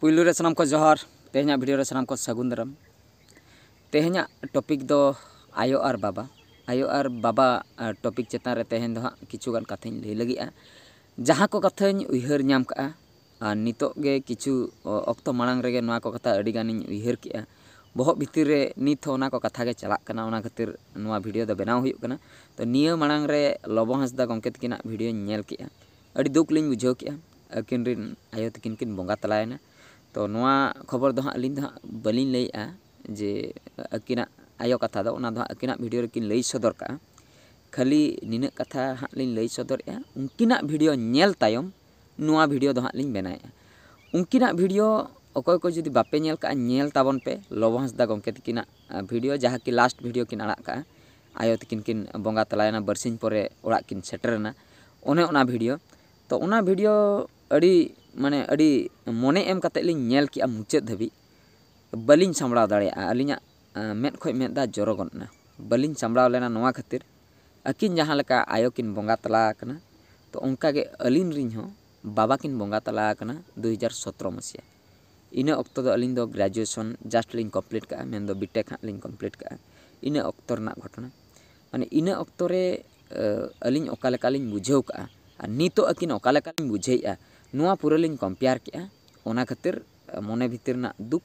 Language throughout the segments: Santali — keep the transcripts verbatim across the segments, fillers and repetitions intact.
ᱯᱩᱭᱞᱩ ᱨᱮ ᱥᱟᱱᱟᱢ ᱠᱚ ᱡᱚᱦᱟᱨ᱾ ᱛᱮᱦᱮᱧᱟᱜ ᱵᱷᱤᱰᱤᱭᱳ ᱨᱮ ᱥᱟᱱᱟᱢ ᱠᱚ ᱥᱟᱹᱜᱩᱱ ᱫᱟᱨᱟᱢ᱾ ᱛᱮᱦᱮᱧᱟᱜ ᱴᱚᱯᱤᱠ ᱫᱚ ᱟᱭᱳ ᱟᱨ ᱵᱟᱵᱟ᱾ ᱟᱭᱳ ᱟᱨ ᱵᱟᱵᱟ, ᱟ, ᱴᱚᱯᱤᱠ ᱪᱮᱛᱟᱱ ᱨᱮ ᱛᱮᱦᱮᱧ ᱫᱚ ᱦᱟᱸᱜ ᱠᱤᱪᱷᱩ ᱜᱟᱱ ᱠᱟᱛᱷᱟᱧ ᱞᱟᱹᱭ ᱞᱟᱹᱜᱤᱫᱼᱟ᱾ ᱡᱟᱦᱟᱸ ᱠᱚ ᱠᱟᱛᱷᱟᱧ ᱩᱭᱦᱟᱹᱨ ᱧᱟᱢ ᱠᱟᱜᱼᱟ, ᱟᱨ ᱱᱤᱛᱚᱜ ᱜᱮ ᱠᱤᱪᱷᱩ, ᱚ, ᱚᱠᱛᱚ ᱢᱟᱲᱟᱝ ᱨᱮᱜᱮ ᱱᱚᱣᱟ ᱠᱚ ᱠᱟᱛᱷᱟ ᱟᱹᱰᱤ ᱜᱟᱱᱤᱧ ᱩᱭᱦᱟᱹᱨ ᱠᱮᱜᱼᱟ᱾ ᱵᱚᱦᱚᱜ ᱵᱷᱤᱛᱤᱨ ᱨᱮ ᱱᱤᱛ ᱦᱚᱸ ᱚᱱᱟ ᱠᱚ ᱠᱟᱛᱷᱟ ᱜᱮ ᱪᱟᱞᱟᱜ ᱠᱟᱱᱟ, ᱚᱱᱟ ᱠᱷᱟᱹᱛᱤᱨ ᱱᱚᱣᱟ ᱵᱷᱤᱰᱤᱭᱳ ᱫᱚ ᱵᱮᱱᱟᱣ ᱦᱩᱭᱩᱜ ᱠᱟᱱᱟ᱾ ᱛᱚ, ᱱᱤᱭᱟᱹ ᱢᱟᱲᱟᱝ ᱨᱮ ᱞᱚᱵᱚ ᱦᱟᱸᱥᱫᱟ ᱜᱚᱢᱠᱮ ᱛᱟᱹᱠᱤᱱᱟᱜ ᱵᱷᱤᱰᱤᱭᱳᱧ ᱧᱮᱞ ᱠᱮᱜᱼᱟ᱾ ᱟᱹᱰᱤ ᱫᱩᱠ ᱞᱤᱧ ᱵᱩᱡᱷᱟᱹᱣ ᱠᱮᱜᱼᱟ᱾ ᱟᱹᱠᱤᱱ ᱨᱤᱱ ᱟᱭᱳ ᱛᱟᱹᱠᱤᱱ ᱠᱤᱱ ᱵᱚᱸᱜᱟ ᱛᱟᱞᱟᱭᱮᱱᱟ᱾ ᱛᱚ, ᱱᱚᱣᱟ ᱠᱷᱚᱵᱚᱨ ᱫᱚ ᱦᱟᱸᱜ ᱟᱹᱞᱤᱧ ᱫᱚ ᱦᱟᱸᱜ ᱵᱟᱹᱞᱤᱧ ᱞᱟᱹᱭᱮᱜᱼᱟ ᱡᱮ ᱟᱹᱠᱤᱱᱟᱜ ᱟᱭᱳ ᱠᱟᱛᱷᱟ ᱫᱚ, ᱚᱱᱟ ᱫᱚ ᱦᱟᱸᱜ ᱟᱹᱠᱤᱱᱟᱜ ᱵᱷᱤᱰᱤᱭᱳ ᱨᱮᱠᱤᱱ ᱞᱟᱹᱭ ᱥᱚᱫᱚᱨ ᱠᱟᱜᱼᱟ᱾ ᱠᱷᱟᱹᱞᱤ ᱱᱤᱱᱟᱹᱜ ᱠᱟᱛᱷᱟ ᱦᱟᱸᱜ ᱞᱤᱧ ᱞᱟᱹᱭ ᱥᱚᱫᱚᱨᱮᱜᱼᱟ, ᱩᱱᱠᱤᱱᱟᱜ ᱵᱷᱤᱰᱤᱭᱳ ᱧᱮᱞ ᱛᱟᱭᱚᱢ ᱱᱚᱣᱟ ᱵᱷᱤᱰᱤᱭᱳ ᱫᱚ ᱦᱟᱸᱜ ᱞᱤᱧ ᱵᱮᱱᱟᱣᱮᱜᱼᱟ᱾ ᱩᱱᱠᱤᱱᱟᱜ ᱵᱷᱤᱰᱤᱭᱳ ᱚᱠᱚᱭ ᱠᱚ ᱡᱩᱫᱤ ᱵᱟᱯᱮ ᱧᱮᱞ ᱠᱟᱜᱼᱟ, ᱧᱮᱞ ᱛᱟᱵᱚᱱ ᱯᱮ ᱞᱚᱵᱚ ᱦᱟᱸᱥᱫᱟ ᱜᱚᱢᱠᱮ ᱛᱟᱹᱠᱤᱱᱟᱜ, ᱟ, ᱵᱷᱤᱰᱤᱭᱳ, ᱡᱟᱦᱟᱸ ᱠᱤ ᱞᱟᱥᱴ ᱵᱷᱤᱰᱤᱭᱳ ᱠᱤᱱ ᱟᱲᱟᱜ ᱠᱟᱜᱼᱟ᱾ ᱟᱭᱳ ᱛᱟᱹᱠᱤᱱ ᱠᱤᱱ ᱵᱚᱸᱜᱟ ᱛᱟᱞᱟᱭᱮᱱᱟ, ᱵᱟᱨᱥᱤᱧ ᱯᱚᱨᱮ ᱚᱲᱟᱜ ᱠᱤᱱ ᱥᱮᱴᱮᱨᱮᱱᱟ, ᱚᱱᱮ ᱚᱱᱟ ᱵᱷᱤᱰᱤᱭᱳ᱾ ᱛᱚ, ᱚᱱᱟ ᱵᱷᱤᱰᱤᱭᱳ ᱟᱹᱰᱤ, ᱢᱟᱱᱮ, ᱟᱹᱰᱤ ᱢᱚᱱᱮ ᱮᱢ ᱠᱟᱛᱮᱫ ᱞᱤᱧ ᱧᱮᱞ ᱠᱮᱜᱼᱟ ᱢᱩᱪᱟᱹᱫ ᱫᱷᱟᱹᱵᱤᱡ᱾ ᱵᱟᱹᱞᱤᱧ ᱥᱟᱢᱵᱲᱟᱣ ᱫᱟᱲᱮᱭᱟᱜᱼᱟ, ᱟᱹᱞᱤᱧᱟᱜ, ᱟ, ᱢᱮᱫ ᱠᱷᱚᱡ ᱢᱮᱫ ᱫᱟᱜ ᱡᱚᱨᱚ ᱜᱚᱫ ᱮᱱᱟ᱾ ᱵᱟᱹᱞᱤᱧ ᱥᱟᱢᱵᱲᱟᱣ ᱞᱮᱱᱟ ᱱᱚᱣᱟ ᱠᱷᱟᱹᱛᱤᱨ, ᱟᱹᱠᱤᱱ ᱡᱟᱦᱟᱸ ᱞᱮᱠᱟ ᱟᱭᱳ ᱠᱤᱱ ᱵᱚᱸᱜᱟ ᱛᱟᱞᱟ ᱟᱠᱟᱱᱟ, ᱛᱚ, ᱚᱱᱠᱟ ᱜᱮ ᱟᱹᱞᱤᱧ ᱨᱤᱱ ᱦᱚᱸ ᱵᱟᱵᱟ ᱠᱤᱱ ᱵᱚᱸᱜᱟ ᱛᱟᱞᱟ ᱟᱠᱟᱱᱟ ᱫᱩ ᱦᱟᱡᱟᱨ ᱥᱚᱛᱨᱚ ᱢᱟᱹᱥᱤᱭᱟᱹ᱾ ᱤᱱᱟᱹ ᱚᱠᱛᱚ ᱫᱚ ᱟᱹᱞᱤᱧ ᱫᱚ ᱜᱨᱮᱡᱩᱭᱮᱥᱚᱱ ᱡᱟᱥᱴ ᱞᱤᱧ ᱠᱚᱢᱯᱞᱤᱴ ᱠᱟᱜᱼᱟ, ᱢᱮᱱᱫᱚ ᱵᱤᱴᱮᱠ ᱦᱟᱸᱜ ᱞᱤᱧ ᱠᱚᱢᱯᱞᱤᱴ ᱠᱟᱜᱼᱟ᱾ ᱤᱱᱟᱹ ᱚᱠᱛᱚ ᱨᱮᱱᱟᱜ ᱜᱷᱚᱴᱚᱱᱟ, ᱢᱟᱱᱮ, ᱤᱱᱟᱹ ᱚᱠᱛᱚ ᱨᱮ, ᱟ, ᱟᱹᱞᱤᱧ ᱚᱠᱟ ᱞᱮᱠᱟ ᱞᱤᱧ ᱵᱩᱡᱷᱟᱹᱣ ᱠᱟᱜᱼᱟ ᱟᱨ ᱱᱤᱛᱚᱜ ᱟᱹᱠᱤᱱ ᱚᱠᱟ ᱞᱮᱠᱟ ᱞᱤᱧ ᱵᱩᱡᱷᱟᱹᱣᱮᱫᱼᱟ, ᱱᱚᱣᱟ ᱯᱩᱨᱟᱹ ᱞᱤᱧ ᱠᱚᱢᱯᱮᱭᱟᱨ ᱠᱮᱜᱼᱟ᱾ ᱚᱱᱟ ᱠᱷᱟᱹᱛᱤᱨ, ᱟ, ᱢᱚᱱᱮ ᱵᱷᱤᱛᱤᱨ ᱨᱮᱱᱟᱜ ᱫᱩᱠ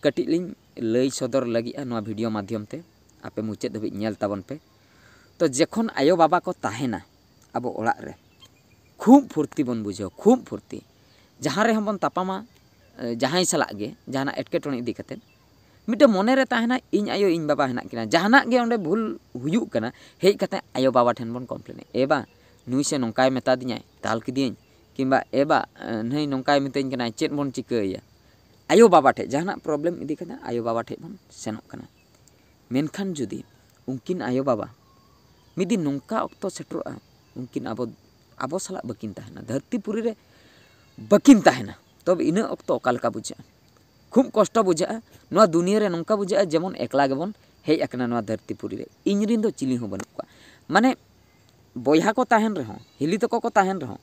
ᱠᱟᱹᱴᱤᱡ ᱞᱤᱧ ᱞᱟᱹᱭ ᱥᱚᱫᱚᱨ ᱞᱟᱹᱜᱤᱫᱼᱟ ᱱᱚᱣᱟ ᱵᱷᱤᱰᱤᱭᱳ ᱢᱟᱫᱽᱫᱷᱚᱢ ᱛᱮ᱾ ᱟᱯᱮ ᱢᱩᱪᱟᱹᱫ ᱫᱷᱟᱹᱵᱤᱡ ᱧᱮᱞ ᱛᱟᱵᱚᱱ ᱯᱮ᱾ ᱛᱚ, ᱡᱚᱠᱷᱚᱱ ᱟᱭᱳ ᱵᱟᱵᱟ ᱠᱚ ᱛᱟᱦᱮᱱᱟ ᱟᱵᱚ ᱚᱲᱟᱜ ᱨᱮ, ᱠᱷᱩᱵ ᱯᱷᱩᱨᱛᱤ ᱵᱚᱱ ᱵᱩᱡᱷᱟᱹᱣᱟ, ᱠᱷᱩᱵ ᱯᱷᱩᱨᱛᱤ᱾ ᱡᱟᱦᱟᱸ ᱨᱮᱦᱚᱸ ᱵᱚᱱ ᱛᱟᱯᱟᱢᱟ, ᱮ, ᱡᱟᱦᱟᱸᱭ ᱥᱟᱞᱟᱜ ᱜᱮ, ᱡᱟᱦᱟᱱᱟᱜ ᱮᱴᱠᱮᱴᱚᱬᱮ ᱤᱫᱤ ᱠᱟᱛᱮᱫ, ᱢᱤᱫᱴᱮᱱ ᱢᱚᱱᱮ ᱨᱮ ᱛᱟᱦᱮᱱᱟ, ᱤᱧ ᱟᱭᱳ, ᱤᱧ ᱵᱟᱵᱟ ᱦᱮᱱᱟᱜ ᱠᱤᱱᱟ, ᱡᱟᱦᱟᱱᱟᱜ ᱜᱮ ᱚᱸᱰᱮ ᱵᱷᱩᱞ ᱦᱩᱭᱩᱜ ᱠᱟᱱᱟ, ᱦᱮᱡ ᱠᱟᱛᱮ ᱟᱭᱳ ᱵᱟᱵᱟ ᱴᱷᱮᱱ ᱵᱚᱱ ᱠᱚᱢᱯᱞᱮᱱᱟ, "ᱮ ᱵᱟ, ᱱᱩᱭ ᱥᱮ ᱱᱚᱝᱠᱟᱭ ᱢᱮᱛᱟ ᱫᱤᱧᱟᱭ, ᱫᱟᱞ ᱠᱮᱫᱤᱭᱟᱹᱧ", ᱠᱤᱝᱵᱟ, "ᱮ ᱵᱟ, ᱱᱩᱭ ᱱᱚᱝᱠᱟᱭ ᱢᱤᱛᱟᱹᱧ ᱠᱟᱱᱟᱭ, ᱪᱮᱫ ᱵᱚᱱ ᱪᱤᱠᱟᱹᱭᱟ?" ᱟᱭᱳ ᱵᱟᱵᱟ ᱴᱷᱮᱡ ᱡᱟᱦᱟᱱᱟᱜ ᱯᱨᱚᱵᱞᱮᱢ ᱤᱫᱤ ᱠᱟᱛᱮ ᱟᱭᱳ ᱵᱟᱵᱟ ᱴᱷᱮᱡ ᱵᱚᱱ ᱥᱮᱱᱚᱜ ᱠᱟᱱᱟ᱾ ᱢᱮᱱᱠᱷᱟᱱ ᱡᱩᱫᱤ ᱩᱱᱠᱤᱱ ᱟᱭᱳ ᱵᱟᱵᱟ ᱢᱤᱫ ᱫᱤᱱ ᱱᱚᱝᱠᱟ ᱚᱠᱛᱚ ᱥᱮᱴᱮᱨᱚᱜᱼᱟ, ᱩᱱᱠᱤᱱ ᱟᱵᱚ, ᱟᱵᱚ ᱥᱟᱞᱟᱜ ᱵᱟᱹᱠᱤᱱ ᱛᱟᱦᱮᱱᱟ, ᱫᱷᱟᱹᱨᱛᱤ ᱯᱩᱨᱤ ᱨᱮ ᱵᱟᱹᱠᱤᱱ ᱛᱟᱦᱮᱱᱟ, ᱛᱚᱵᱮ ᱤᱱᱟᱹ ᱚᱠᱛᱚ ᱚᱠᱟ ᱞᱮᱠᱟ ᱵᱩᱡᱷᱟᱹᱜᱼᱟ? ᱠᱷᱩᱵ ᱠᱚᱥᱴᱚ ᱵᱩᱡᱷᱟᱹᱜᱼᱟ᱾ ᱱᱚᱣᱟ ᱫᱩᱱᱤᱭᱟᱹ ᱨᱮ ᱱᱚᱝᱠᱟ ᱵᱩᱡᱷᱟᱹᱜᱼᱟ ᱡᱮᱢᱚᱱ ᱮᱠᱞᱟ ᱜᱮᱵᱚᱱ ᱦᱮᱡ ᱟᱠᱟᱱᱟ ᱱᱚᱣᱟ ᱫᱷᱟᱹᱨᱛᱤ ᱯᱩᱨᱤ ᱨᱮ, ᱤᱧ ᱨᱤᱱ ᱫᱚ ᱪᱤᱞᱤ ᱦᱚᱸ ᱵᱟᱹᱱᱩᱜ ᱠᱚᱣᱟ᱾ ᱢᱟᱱᱮ, ᱵᱚᱭᱦᱟ ᱠᱚ ᱛᱟᱦᱮᱱ ᱨᱮᱦᱚᱸ, ᱦᱤᱞᱤ ᱛᱟᱠᱚ ᱠᱚ ᱛᱟᱦᱮᱱ ᱨᱮᱦᱚᱸ,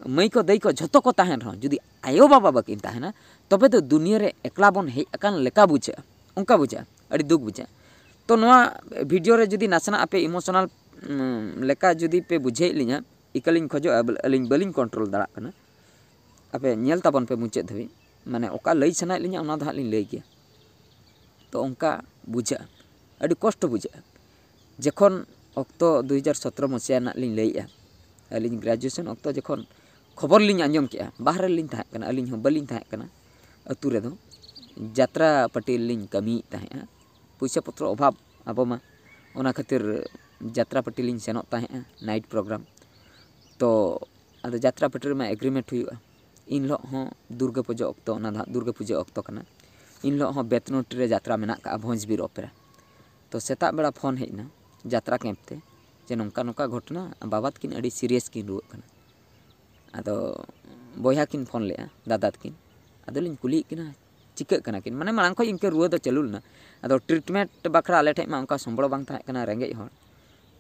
ᱢᱟᱹᱭ ᱠᱚ ᱫᱟᱹᱭ ᱠᱚ ᱡᱷᱚᱛᱚ ᱠᱚ ᱛᱟᱦᱮᱱ ᱨᱮᱦᱚᱸ, ᱡᱩᱫᱤ ᱟᱭᱳᱼᱵᱟᱵᱟ ᱵᱟᱹᱠᱤᱱ ᱛᱟᱦᱮᱱᱟ, ᱛᱚᱵᱮ ᱫᱚ ᱫᱩᱱᱤᱭᱟᱹ ᱨᱮ ᱮᱠᱞᱟ ᱵᱚᱱ ᱦᱮᱡ ᱟᱠᱟᱱ ᱞᱮᱠᱟ ᱵᱩᱡᱷᱟᱹᱜᱼᱟ, ᱚᱱᱠᱟ ᱵᱩᱡᱷᱟᱹᱜᱼᱟ, ᱟᱹᱰᱤ ᱫᱩᱠ ᱵᱩᱡᱷᱟᱹᱜᱼᱟ᱾ ᱛᱚ ᱱᱚᱣᱟ ᱵᱷᱤᱰᱤᱭᱳ ᱨᱮ ᱡᱩᱫᱤ ᱱᱟᱥᱮᱱᱟᱜ ᱟᱯᱮ ᱤᱢᱳᱥᱚᱱᱟᱞ ᱞᱮᱠᱟ ᱡᱩᱫᱤ ᱯᱮ ᱵᱩᱡᱷᱟᱹᱣᱮᱫ ᱞᱤᱧᱟ, ᱤᱠᱟᱹᱞᱤᱧ ᱠᱷᱚᱡᱚᱜᱼᱟ, ᱵᱚᱞᱮ ᱟᱹᱞᱤᱧ ᱵᱟᱹᱞᱤᱧ ᱠᱚᱱᱴᱨᱳᱞ ᱫᱟᱲᱮᱭᱟᱜ ᱠᱟᱱᱟ᱾ ᱟᱯᱮ ᱧᱮᱞ ᱛᱟᱵᱚᱱ ᱯᱮ ᱢᱩᱪᱟᱹᱫ ᱫᱷᱟᱹᱵᱤᱡ, ᱢᱟᱱᱮ ᱚᱠᱟ ᱞᱟᱹᱭ ᱥᱟᱱᱟᱭᱮᱫ ᱞᱤᱧᱟ ᱚᱱᱟ ᱫᱚ ᱦᱟᱸᱜ ᱞᱤᱧ ᱞᱟᱹᱭ ᱜᱮᱭᱟ᱾ ᱛᱚ ᱚᱱᱠᱟ ᱵᱩᱡᱷᱟᱹᱜᱼᱟ, ᱟᱹᱰᱤ ᱠᱚᱥᱴᱚ ᱵᱩᱡᱷᱟᱹᱜᱼᱟ᱾ ᱡᱚᱠᱷᱚᱱ ᱚᱠᱛᱚ ᱫᱩ ᱦᱟᱡᱟᱨ ᱥᱚᱛᱨᱚ ᱢᱚᱥᱤᱦᱟ ᱨᱮᱱᱟᱜ ᱞᱤᱧ ᱞᱟᱹᱭᱮᱫᱼᱟ, ᱟᱹᱞᱤᱧ ᱜᱨᱮᱡᱩᱭᱮᱥᱚᱱ ᱚᱠᱛᱚ ᱡᱚᱠᱷᱚᱱ ᱠᱷᱚᱵᱚᱨ ᱞᱤᱧ ᱟᱸᱡᱚᱢ ᱠᱮᱜᱼᱟ, ᱵᱟᱦᱨᱮ ᱨᱮᱞᱤᱧ ᱛᱟᱦᱮᱸ ᱠᱟᱱᱟ, ᱟᱹᱞᱤᱧ ᱦᱚᱸ ᱵᱟᱹᱞᱤᱧ ᱛᱟᱦᱮᱸ ᱠᱟᱱᱟ ᱟᱹᱛᱩ ᱨᱮᱫᱚ, ᱡᱟᱛᱨᱟ ᱯᱟᱹᱴᱤ ᱨᱮᱞᱤᱧ ᱠᱟᱹᱢᱤᱭᱮᱫ ᱛᱟᱦᱮᱸᱫᱼᱟ᱾ ᱯᱩᱭᱥᱟᱹ ᱯᱚᱛᱨᱚ ᱚᱵᱷᱟᱵᱽ ᱟᱵᱚ ᱢᱟ, ᱚᱱᱟ ᱠᱷᱟᱹᱛᱤᱨ ᱡᱟᱛᱨᱟ ᱯᱟᱹᱴᱤ ᱞᱤᱧ ᱥᱮᱱᱚᱜ ᱛᱟᱦᱮᱸᱫᱼᱟ, ᱱᱟᱭᱤᱴ ᱯᱨᱳᱜᱨᱟᱢ᱾ ᱛᱚ ᱟᱫᱚ ᱡᱟᱛᱨᱟ ᱯᱟᱹᱴᱤ ᱨᱮᱢᱟ ᱮᱜᱽᱨᱤᱢᱮᱱᱴ ᱦᱩᱭᱩᱜᱼᱟ᱾ ᱤᱱ ᱦᱤᱞᱳᱜ ᱦᱚᱸ ᱫᱩᱨᱜᱟᱹ ᱯᱩᱡᱟᱹ ᱚᱠᱛᱚ, ᱚᱱᱟ ᱫᱚ ᱦᱟᱸᱜ ᱫᱩᱨᱜᱟᱹ ᱯᱩᱡᱟᱹ ᱚᱠᱛᱚ ᱠᱟᱱᱟ᱾ ᱤᱱ ᱦᱤᱞᱳᱜ ᱦᱚᱸ ᱵᱮᱛᱱᱳᱴᱤ ᱨᱮ ᱡᱟᱛᱨᱟ ᱢᱮᱱᱟᱜ ᱠᱟᱜᱼᱟ, ᱵᱷᱚᱸᱡᱽᱵᱤᱨ ᱚᱯᱮᱨᱟ᱾ ᱛᱚ ᱥᱮᱛᱟᱜ ᱵᱮᱲᱟ ᱯᱷᱳᱱ ᱦᱮᱡ ᱮᱱᱟ ᱡᱟᱛᱨᱟ ᱠᱮᱢᱯ ᱛᱮ, ᱡᱮ ᱱᱚᱝᱠᱟ ᱱᱚᱝᱠᱟ ᱜᱷᱚᱴᱚᱱᱟ, ᱵᱟᱵᱟ ᱛᱟᱹᱠᱤᱱ ᱟᱹᱰᱤ ᱥᱤᱨᱤᱭᱟᱥ ᱠᱤᱱ ᱨᱩᱣᱟᱹᱜ ᱠᱟᱱᱟ᱾ ᱟᱫᱚ ᱵᱚᱭᱦᱟ ᱠᱤᱱ ᱯᱷᱳᱱ ᱞᱮᱫᱼᱟ, ᱫᱟᱫᱟ ᱛᱟᱹᱠᱤᱱ᱾ ᱟᱫᱚᱞᱤᱧ ᱠᱩᱞᱤᱭᱮᱫ ᱠᱤᱱᱟ, ᱪᱤᱠᱟᱹᱜ ᱠᱟᱱᱟ ᱠᱤᱱ? ᱢᱟᱱᱮ ᱢᱟᱲᱟᱝ ᱠᱷᱚᱱ ᱤᱱᱠᱟᱹ ᱨᱩᱣᱟᱹ ᱫᱚ ᱪᱟᱹᱞᱩ ᱞᱮᱱᱟ᱾ ᱟᱫᱚ ᱴᱨᱤᱴᱢᱮᱱᱴ ᱵᱟᱠᱷᱨᱟ ᱟᱞᱮ ᱴᱷᱮᱡ ᱢᱟ ᱚᱱᱠᱟ ᱥᱚᱢᱵᱚᱲ ᱵᱟᱝ ᱛᱟᱦᱮᱸ ᱠᱟᱱᱟ, ᱨᱮᱸᱜᱮᱡ ᱦᱚᱲ᱾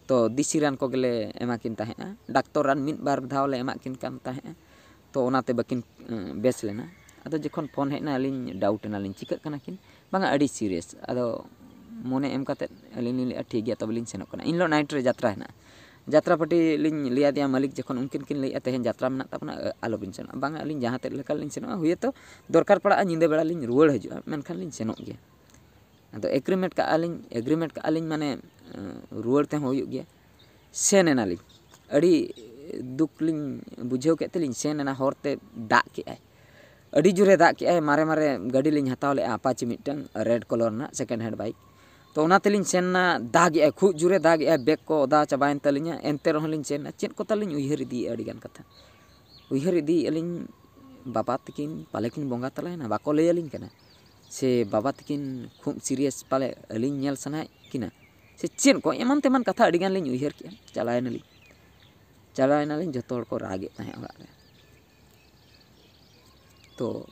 ᱛᱚ ᱫᱮᱥᱤ ᱨᱟᱱ ᱠᱚᱜᱮᱞᱮ ᱮᱢᱟ ᱠᱤᱱ ᱛᱟᱦᱮᱸᱫᱼᱟ, ᱰᱟᱠᱛᱚᱨ ᱨᱟᱱ ᱢᱤᱫ ᱵᱟᱨ ᱫᱷᱟᱣ ᱞᱮ ᱮᱢᱟᱜ ᱠᱤᱱ ᱠᱟᱱ ᱛᱟᱦᱮᱸᱫᱼᱟ᱾ ᱛᱚ ᱚᱱᱟᱛᱮ ᱵᱟᱹᱠᱤᱱ ᱵᱮᱥ ᱞᱮᱱᱟ᱾ ᱟᱫᱚ ᱡᱚᱠᱷᱚᱱ ᱯᱷᱳᱱ ᱦᱮᱡ ᱮᱱᱟ, ᱟᱹᱞᱤᱧ ᱰᱟᱣᱩᱴ ᱮᱱᱟᱞᱤᱧ, ᱪᱤᱠᱟᱹᱜ ᱠᱟᱱᱟ ᱠᱤᱱ? ᱵᱟᱝᱟ, ᱟᱹᱰᱤ ᱥᱤᱨᱤᱭᱟᱥ᱾ ᱟᱫᱚ ᱢᱚᱱᱮ ᱮᱢ ᱠᱟᱛᱮᱫ ᱟᱹᱞᱤᱧ ᱞᱤᱧ ᱞᱟᱹᱭᱮᱫᱼᱟ, ᱴᱷᱤᱠ ᱜᱮᱭᱟ, ᱛᱚᱵᱮ ᱞᱤᱧ ᱥᱮᱱᱚᱜ ᱠᱟᱱᱟ᱾ ᱤᱱ ᱦᱤᱞᱳᱜ ᱱᱟᱭᱤᱴ ᱨᱮ ᱡᱟᱛᱨᱟ ᱦᱮᱱᱟᱜᱼᱟ᱾ ᱡᱟᱛᱨᱟ ᱯᱟᱹᱴᱤ ᱞᱤᱧ ᱞᱟᱹᱭ ᱟᱫᱮᱭᱟ ᱢᱟᱹᱞᱤᱠ, ᱡᱚᱠᱷᱚᱱ ᱩᱱᱠᱤᱱ ᱠᱤᱱ ᱞᱟᱹᱭᱮᱫᱼᱟ ᱛᱮᱦᱮᱧ ᱡᱟᱛᱨᱟ ᱢᱮᱱᱟᱜ ᱛᱟᱵᱚᱱᱟ, ᱟᱞᱚᱵᱤᱱ ᱥᱮᱱᱚᱜᱼᱟ᱾ ᱵᱟᱝᱟ, ᱟᱹᱞᱤᱧ ᱡᱟᱦᱟᱸ ᱛᱮᱫ ᱞᱮᱠᱟ ᱞᱤᱧ ᱥᱮᱱᱚᱜᱼᱟ, ᱦᱩᱭᱮᱛᱚ ᱫᱚᱨᱠᱟᱨ ᱯᱟᱲᱟᱜᱼᱟ, ᱧᱤᱫᱟᱹ ᱵᱮᱲᱟ ᱞᱤᱧ ᱨᱩᱣᱟᱹᱲ ᱦᱤᱡᱩᱜᱼᱟ, ᱢᱮᱱᱠᱷᱟᱱ ᱞᱤᱧ ᱥᱮᱱᱚᱜ ᱜᱮᱭᱟ᱾ ᱟᱫᱚ ᱮᱜᱽᱨᱤᱢᱮᱱᱴ ᱠᱟᱜᱼᱟ ᱞᱤᱧ, ᱮᱜᱽᱨᱤᱢᱮᱱᱴ ᱠᱟᱜᱼᱟ ᱞᱤᱧ ᱢᱟᱱᱮ ᱨᱩᱣᱟᱹᱲ ᱛᱮᱦᱚᱸ ᱦᱩᱭᱩᱜ ᱜᱮᱭᱟ᱾ ᱥᱮᱱ ᱮᱱᱟᱞᱤᱧ, ᱟᱹᱰᱤ ᱫᱩᱠ ᱞᱤᱧ ᱵᱩᱡᱷᱟᱹᱣ ᱠᱮᱫ ᱛᱮᱞᱤᱧ ᱥᱮᱱ ᱮᱱᱟ᱾ ᱦᱚᱨ ᱛᱮ ᱫᱟᱜ ᱠᱮᱜᱼᱟᱭ, ᱟᱹᱰᱤ ᱡᱳᱨᱮ ᱫᱟᱜ ᱠᱮᱜᱼᱟᱭ᱾ ᱢᱟᱨᱮ ᱢᱟᱨᱮ ᱜᱟᱹᱰᱤ ᱞᱤᱧ ᱦᱟᱛᱟᱣ ᱞᱮᱜᱼᱟ, ᱟᱯᱟᱪᱤ ᱢᱤᱫᱴᱟᱝ ᱨᱮᱰ ᱠᱟᱞᱟᱨ ᱨᱮᱱᱟᱜ ᱥᱮᱠᱮᱱᱰ ᱦᱮᱱᱰ ᱵᱟᱭᱤᱠ᱾ ᱛᱚ ᱚᱱᱟ ᱛᱮᱞᱤᱧ ᱥᱮᱱ ᱮᱱᱟ᱾ ᱫᱟᱜ ᱮᱜᱼᱟᱭ, ᱠᱷᱩᱵ ᱡᱳᱨᱮ ᱫᱟᱜ ᱮᱜᱼᱟᱭ, ᱵᱮᱜᱽ ᱠᱚ ᱚᱫᱟ ᱪᱟᱵᱟᱭᱮᱱ ᱛᱟᱹᱞᱤᱧᱟ᱾ ᱮᱱᱛᱮ ᱨᱮᱦᱚᱸ ᱞᱤᱧ ᱥᱮᱱ ᱮᱱᱟ᱾ ᱪᱮᱫ ᱠᱚ ᱛᱟᱞᱤᱧ ᱩᱭᱦᱟᱹᱨ ᱤᱫᱤᱭᱮᱫᱼᱟ, ᱟᱹᱰᱤ ᱜᱟᱱ ᱠᱟᱛᱷᱟ ᱩᱭᱦᱟᱹᱨ ᱤᱫᱤᱭᱮᱫᱼᱟ ᱞᱤᱧ᱾ ᱵᱟᱵᱟ ᱛᱟᱹᱠᱤᱱ ᱯᱟᱞᱮ ᱠᱤᱱ ᱵᱚᱸᱜᱟ ᱛᱟᱞᱟᱭᱮᱱᱟ, ᱵᱟᱠᱚ ᱞᱟᱹᱭ ᱟᱹᱞᱤᱧ ᱠᱟᱱᱟ᱾ ᱥᱮ ᱵᱟᱵᱟ ᱛᱟᱹᱠᱤᱱ ᱠᱷᱩᱵ ᱥᱤᱨᱤᱭᱟᱥ ᱯᱟᱞᱮ ᱟᱹᱞᱤᱧ ᱧᱮᱞ ᱥᱟᱱᱟᱭᱮᱫ ᱠᱤᱱᱟ, ᱥᱮ ᱪᱮᱫ ᱠᱚ ᱮᱢᱟᱱ ᱛᱮᱢᱟᱱ ᱠᱟᱛᱷᱟ ᱟᱹᱰᱤ ᱜᱟᱱ ᱞᱤᱧ ᱩᱭᱦᱟᱹᱨ ᱠᱮᱜᱼᱟ᱾ ᱪᱟᱞᱟᱣ ᱮᱱᱟᱞᱤᱧ, ᱪᱟᱞᱟᱣ ᱮᱱᱟᱞᱤᱧ, ᱡᱚᱛᱚ ᱦᱚᱲ ᱠᱚ ᱨᱟᱜᱮᱫ ᱛᱟᱦᱮᱸᱫ ᱚᱲᱟᱜ ᱨᱮ᱾ ᱛᱚ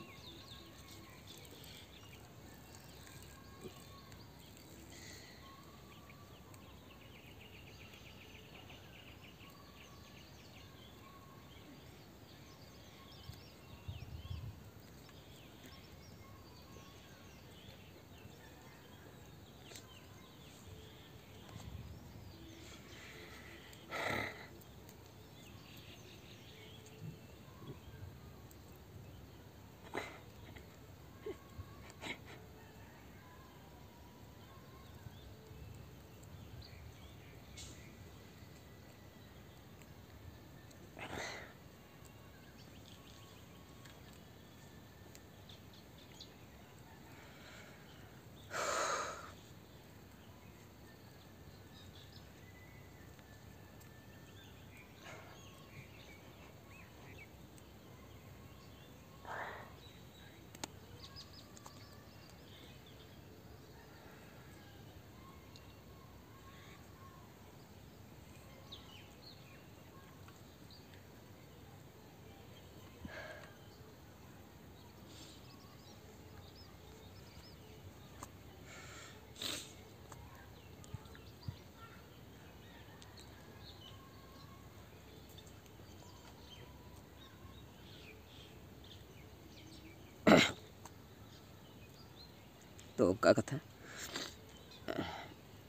ᱛᱚ ᱚᱱᱠᱟ ᱠᱟᱛᱷᱟ᱾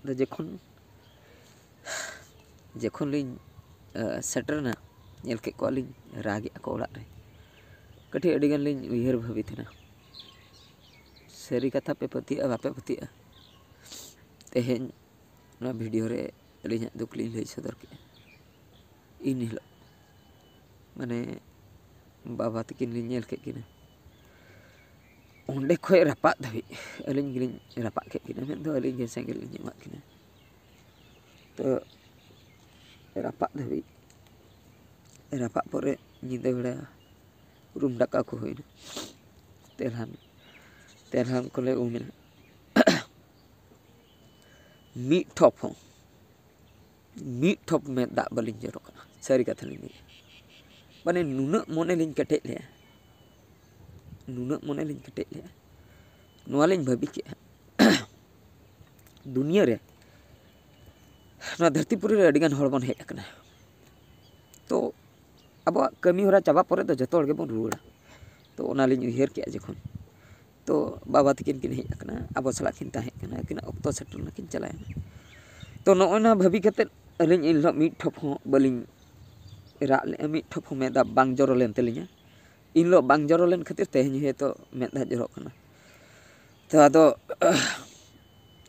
ᱟᱫᱚ ᱡᱚᱠᱷᱚᱱ ᱡᱚᱠᱷᱚᱱ ᱞᱤᱧ ᱥᱮᱴᱮᱨᱮᱱᱟ, ᱧᱮᱞ ᱠᱮᱫ ᱠᱚᱣᱟᱞᱤᱧ ᱨᱟᱜᱮᱫ ᱟᱠᱚ ᱚᱲᱟᱜ ᱨᱮ᱾ ᱠᱟᱹᱴᱤᱡ ᱟᱹᱰᱤᱜᱟᱱ ᱞᱤᱧ ᱩᱭᱦᱟᱹᱨ ᱵᱷᱟᱹᱵᱤᱛ ᱮᱱᱟ᱾ ᱥᱟᱹᱨᱤ ᱠᱟᱛᱷᱟ ᱯᱮ ᱯᱟᱹᱛᱭᱟᱹᱜᱼᱟ ᱵᱟᱯᱮ ᱯᱟᱹᱛᱭᱟᱹᱜᱼᱟ, ᱛᱮᱦᱮᱧ ᱱᱚᱣᱟ ᱵᱷᱤᱰᱤᱭᱳ ᱨᱮ ᱟᱹᱞᱤᱧᱟᱜ ᱫᱩᱠ ᱞᱤᱧ ᱞᱟᱹᱭ ᱥᱚᱫᱚᱨ ᱠᱮᱫᱼᱟ᱾ ᱤᱱ ᱦᱤᱞᱳᱜ ᱢᱟᱱᱮ ᱵᱟᱵᱟ ᱛᱟᱹᱠᱤᱱ ᱞᱤᱧ ᱧᱮᱞ ᱠᱮᱫ ᱠᱤᱱᱟ, ᱚᱸᱰᱮ ᱠᱷᱚᱱ ᱨᱟᱯᱟᱜ ᱫᱷᱟᱹᱵᱤᱡ ᱟᱹᱞᱤᱧ ᱜᱮᱞᱤᱧ ᱨᱟᱯᱟᱜ ᱠᱮᱫ ᱠᱤᱱᱟ, ᱢᱮᱱᱫᱚ ᱟᱹᱞᱤᱧ ᱜᱮ ᱥᱮᱸᱜᱮᱞ ᱞᱤᱧ ᱮᱢᱟᱫ ᱠᱤᱱᱟ᱾ ᱛᱚ ᱨᱟᱯᱟᱜ ᱫᱷᱟᱹᱵᱤᱡ, ᱨᱟᱯᱟᱜ ᱯᱚᱨᱮ ᱧᱤᱫᱟᱹ ᱵᱮᱲᱟ ᱨᱩᱢ ᱰᱟᱠᱟᱣ ᱠᱚ ᱦᱩᱭᱱᱟ᱾ ᱛᱮᱞᱦᱟᱱ ᱛᱮᱞᱦᱟᱱ ᱠᱚᱞᱮ ᱩᱢ ᱮᱱᱟ᱾ ᱢᱤᱫ ᱴᱷᱚᱯ ᱦᱚᱸ ᱢᱤᱫ ᱴᱷᱚᱯ ᱢᱮᱫ ᱫᱟᱜ ᱵᱟᱹᱞᱤᱧ ᱡᱚᱨᱚ ᱠᱟᱱᱟ᱾ ᱥᱟᱹᱨᱤ ᱠᱟᱛᱷᱟ ᱞᱤᱧ ᱞᱟᱹᱭᱟ, ᱢᱟᱱᱮ ᱱᱩᱱᱟᱹᱜ ᱢᱚᱱᱮ ᱞᱤᱧ ᱠᱮᱴᱮᱡ ᱞᱮᱜᱼᱟ, ᱱᱩᱱᱟᱹᱜ ᱢᱚᱱᱮ ᱞᱤᱧ ᱠᱮᱴᱮᱡ ᱞᱮᱜᱼᱟ᱾ ᱱᱚᱣᱟ ᱞᱤᱧ ᱵᱷᱟᱹᱵᱤ ᱠᱮᱜᱼᱟ, ᱫᱩᱱᱤᱭᱟᱹ ᱨᱮ, ᱱᱚᱣᱟ ᱫᱷᱟᱹᱨᱛᱤ ᱯᱩᱨᱤ ᱨᱮ ᱟᱹᱰᱤᱜᱟᱱ ᱦᱚᱲ ᱵᱚᱱ ᱦᱮᱡ ᱟᱠᱟᱱᱟ᱾ ᱛᱚ ᱟᱵᱚᱣᱟᱜ ᱠᱟᱹᱢᱤ ᱦᱚᱨᱟ ᱪᱟᱵᱟ ᱯᱚᱨᱮ ᱫᱚ ᱡᱚᱛᱚ ᱦᱚᱲ ᱜᱮᱵᱚᱱ ᱨᱩᱣᱟᱹᱲᱟ᱾ ᱛᱚ ᱚᱱᱟᱞᱤᱧ ᱩᱭᱦᱟᱹᱨ ᱠᱮᱜᱼᱟ ᱡᱚᱠᱷᱚᱱ, ᱛᱚ ᱵᱟᱵᱟ ᱛᱟᱹᱠᱤᱱ ᱠᱤᱱ ᱦᱮᱡ ᱟᱠᱟᱱᱟ, ᱟᱵᱚ ᱥᱟᱞᱟᱜ ᱠᱤᱱ ᱛᱟᱦᱮᱸ ᱠᱟᱱᱟ, ᱟᱹᱠᱤᱱᱟᱜ ᱚᱠᱛᱚ ᱥᱮᱴᱮᱨ ᱞᱮᱱᱟ, ᱠᱤᱱ ᱪᱟᱞᱟᱣᱮᱱᱟ᱾ ᱛᱚ ᱱᱚᱜᱼᱚᱭ ᱱᱚᱣᱟ ᱵᱷᱟᱹᱵᱤ ᱠᱟᱛᱮᱫ ᱟᱹᱞᱤᱧ ᱮᱱ ᱦᱤᱞᱳᱜ ᱢᱤᱫ ᱴᱷᱚᱯ ᱦᱚᱸ ᱵᱟᱹᱞᱤᱧ ᱨᱟᱜ ᱞᱮᱜᱼᱟ, ᱢᱤᱫ ᱴᱷᱚᱯ ᱦᱚᱸ ᱢᱮᱫ ᱫᱟᱜ ᱵᱟᱝ ᱡᱚᱨᱚ ᱞᱮᱱ ᱛᱟᱹᱞᱤᱧᱟ᱾ ᱮᱱ ᱦᱤᱞᱳᱜ ᱵᱟᱝ ᱡᱚᱨᱚ ᱞᱮᱱ ᱠᱷᱟᱹᱛᱤᱨ ᱛᱮᱦᱮᱧ ᱦᱚᱭᱛᱳ ᱢᱮᱫ ᱫᱟᱜ ᱡᱚᱨᱚᱜ ᱠᱟᱱᱟ᱾ ᱛᱚ ᱟᱫᱚ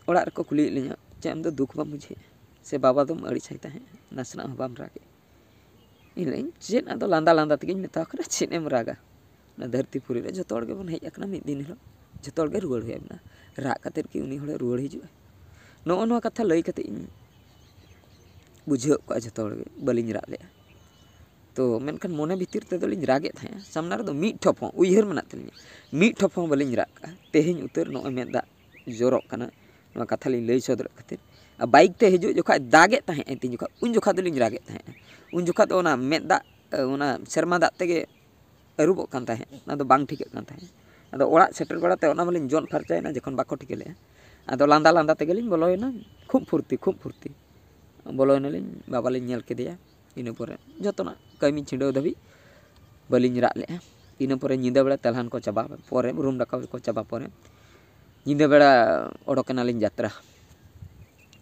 ᱚᱲᱟᱜ ᱨᱮᱠᱚ ᱠᱩᱞᱤᱭᱮᱫ ᱞᱤᱧᱟ, "ᱪᱮᱫ ᱟᱢ ᱫᱚ ᱫᱩᱠ ᱵᱟᱢ ᱵᱩᱡᱷᱟᱹᱣᱮᱫᱼᱟ? ᱥᱮ ᱵᱟᱵᱟ ᱫᱚᱢ ᱟᱹᱲᱤᱥᱟᱭ ᱛᱟᱦᱮᱸᱫ, ᱱᱟᱥᱮᱱᱟᱜ ᱦᱚᱸ ᱵᱟᱢ ᱨᱟᱜᱮᱫ?" ᱤᱧ ᱞᱟᱹᱭᱟᱹᱧ, "ᱪᱮᱫ?" ᱟᱫᱚ ᱞᱟᱸᱫᱟ ᱞᱟᱸᱫᱟ ᱛᱮᱜᱮᱧ ᱢᱮᱛᱟᱣ ᱠᱟᱱᱟ, "ᱪᱮᱫ ᱮᱢ ᱨᱟᱜᱟ? ᱚᱱᱟ ᱫᱷᱟᱹᱨᱛᱤ ᱯᱩᱨᱤ ᱨᱮ ᱡᱷᱚᱛᱚ ᱦᱚᱲ ᱜᱮᱵᱚᱱ ᱦᱮᱡ ᱟᱠᱟᱱᱟ ᱢᱤᱫ ᱫᱤᱱ ᱦᱤᱞᱳᱜ, ᱡᱷᱚᱛᱚ ᱦᱚᱲ ᱜᱮ ᱨᱩᱣᱟᱹᱲ ᱦᱩᱭ ᱟᱵᱚᱱᱟ᱾ ᱨᱟᱜ ᱠᱟᱛᱮᱫ ᱠᱤ ᱩᱱᱤ ᱦᱚᱲᱮ ᱨᱩᱣᱟᱹᱲ ᱦᱤᱡᱩᱜᱼᱟ?" ᱱᱚᱜᱼᱚ ᱱᱚᱣᱟ ᱠᱟᱛᱷᱟ ᱞᱟᱹᱭ ᱠᱟᱛᱮᱫ ᱤᱧ ᱵᱩᱡᱷᱟᱹᱣ ᱮᱫ ᱠᱚᱣᱟ ᱡᱷᱚᱛᱚ ᱦᱚᱲ ᱜᱮ, ᱵᱟᱹᱞᱤᱧ ᱨᱟᱜ ᱞᱮᱜᱼᱟ᱾ ᱛᱚ ᱢᱮᱱᱠᱷᱟᱱ ᱢᱚᱱᱮ ᱵᱷᱤᱛᱤᱨ ᱛᱮᱫᱚᱞᱤᱧ ᱨᱟᱜᱮᱫ ᱛᱟᱦᱮᱸᱜᱼᱟ, ᱥᱟᱢᱱᱟ ᱨᱮᱫᱚ ᱢᱤᱫ ᱴᱷᱚᱯ ᱦᱚᱸ, ᱩᱭᱦᱟᱹᱨ ᱢᱮᱱᱟᱜ ᱛᱟᱹᱞᱤᱧᱟ, ᱢᱤᱫ ᱴᱷᱚᱯ ᱦᱚᱸ ᱵᱟᱹᱞᱤᱧ ᱨᱟᱜ ᱠᱟᱜᱼᱟ᱾ ᱛᱮᱦᱮᱧ ᱩᱛᱟᱹᱨ ᱱᱚᱜᱼᱚᱭ ᱢᱮᱫ ᱫᱟᱜ ᱡᱚᱨᱚᱜ ᱠᱟᱱᱟ, ᱱᱚᱣᱟ ᱠᱟᱛᱷᱟ ᱞᱤᱧ ᱞᱟᱹᱭ ᱥᱚᱫᱚᱨᱮᱫ ᱠᱷᱟᱹᱛᱤᱨ᱾ ᱟᱨ ᱵᱟᱭᱤᱠ ᱛᱮ ᱦᱤᱡᱩᱜ ᱡᱚᱠᱷᱟᱡ ᱫᱟᱜᱮᱫ ᱛᱟᱦᱮᱸᱜᱼᱟᱭ ᱛᱤᱧ ᱡᱚᱠᱷᱟᱡ, ᱩᱱ ᱡᱚᱠᱷᱟᱡ ᱫᱚᱞᱤᱧ ᱨᱟᱜᱮᱫ ᱛᱟᱦᱮᱸᱜᱼᱟ᱾ ᱩᱱ ᱡᱚᱠᱷᱟᱡ ᱫᱚ ᱚᱱᱟ ᱢᱮᱫ ᱫᱟᱜ, ᱚᱱᱟ ᱥᱮᱨᱢᱟ ᱫᱟᱜ ᱛᱮᱜᱮ ᱟᱹᱨᱩᱵᱚᱜ ᱠᱟᱱ ᱛᱟᱦᱮᱸᱫ, ᱚᱱᱟ ᱫᱚ ᱵᱟᱝ ᱴᱷᱤᱠᱟᱹᱜ ᱠᱟᱱ ᱛᱟᱦᱮᱸᱫ᱾ ᱟᱫᱚ ᱚᱲᱟᱜ ᱥᱮᱴᱮᱨ ᱵᱟᱲᱟᱛᱮ ᱚᱱᱟ ᱢᱟᱞᱤᱧ ᱡᱚᱫ ᱯᱷᱟᱨᱪᱟᱭᱮᱱᱟ, ᱡᱚᱠᱷᱚᱱ ᱵᱟᱠᱚ ᱴᱷᱤᱠᱟᱹ ᱞᱮᱫᱼᱟ᱾ ᱟᱫᱚ ᱞᱟᱸᱫᱟ ᱞᱟᱸᱫᱟ ᱛᱮᱜᱮᱞᱤᱧ ᱵᱚᱞᱚᱭᱮᱱᱟ, ᱠᱷᱩᱵ ᱯᱷᱩᱨᱛᱤ, ᱠᱷᱩᱵ ᱯᱷᱩᱨᱛᱤ ᱵᱚᱞᱚᱭᱮᱱᱟᱞᱤᱧ, ᱵᱟᱵᱟᱞᱤᱧ ᱧᱮᱞ ᱠᱮᱫᱮᱭᱟ᱾ ᱤᱱᱟᱹ ᱯᱚᱨᱮ ᱡᱚᱛᱚᱱᱟᱜ ᱠᱟᱹᱢᱤ ᱪᱷᱤᱰᱟᱹᱣ ᱫᱷᱟᱹᱵᱤᱡ ᱵᱟᱹᱞᱤᱧ ᱨᱟᱜ ᱞᱮᱫᱼᱟ᱾ ᱤᱱᱟᱹ ᱯᱚᱨᱮ ᱧᱤᱫᱟᱹ ᱵᱮᱲᱟ ᱛᱮᱞᱦᱟᱱ ᱠᱚ ᱪᱟᱵᱟ ᱯᱚᱨᱮ, ᱨᱩᱢ ᱰᱟᱠᱟᱣ ᱠᱚ ᱪᱟᱵᱟ ᱯᱚᱨᱮ, ᱧᱤᱫᱟᱹ ᱵᱮᱲᱟ ᱚᱰᱚᱠ ᱮᱱᱟᱞᱤᱧ ᱡᱟᱛᱨᱟ᱾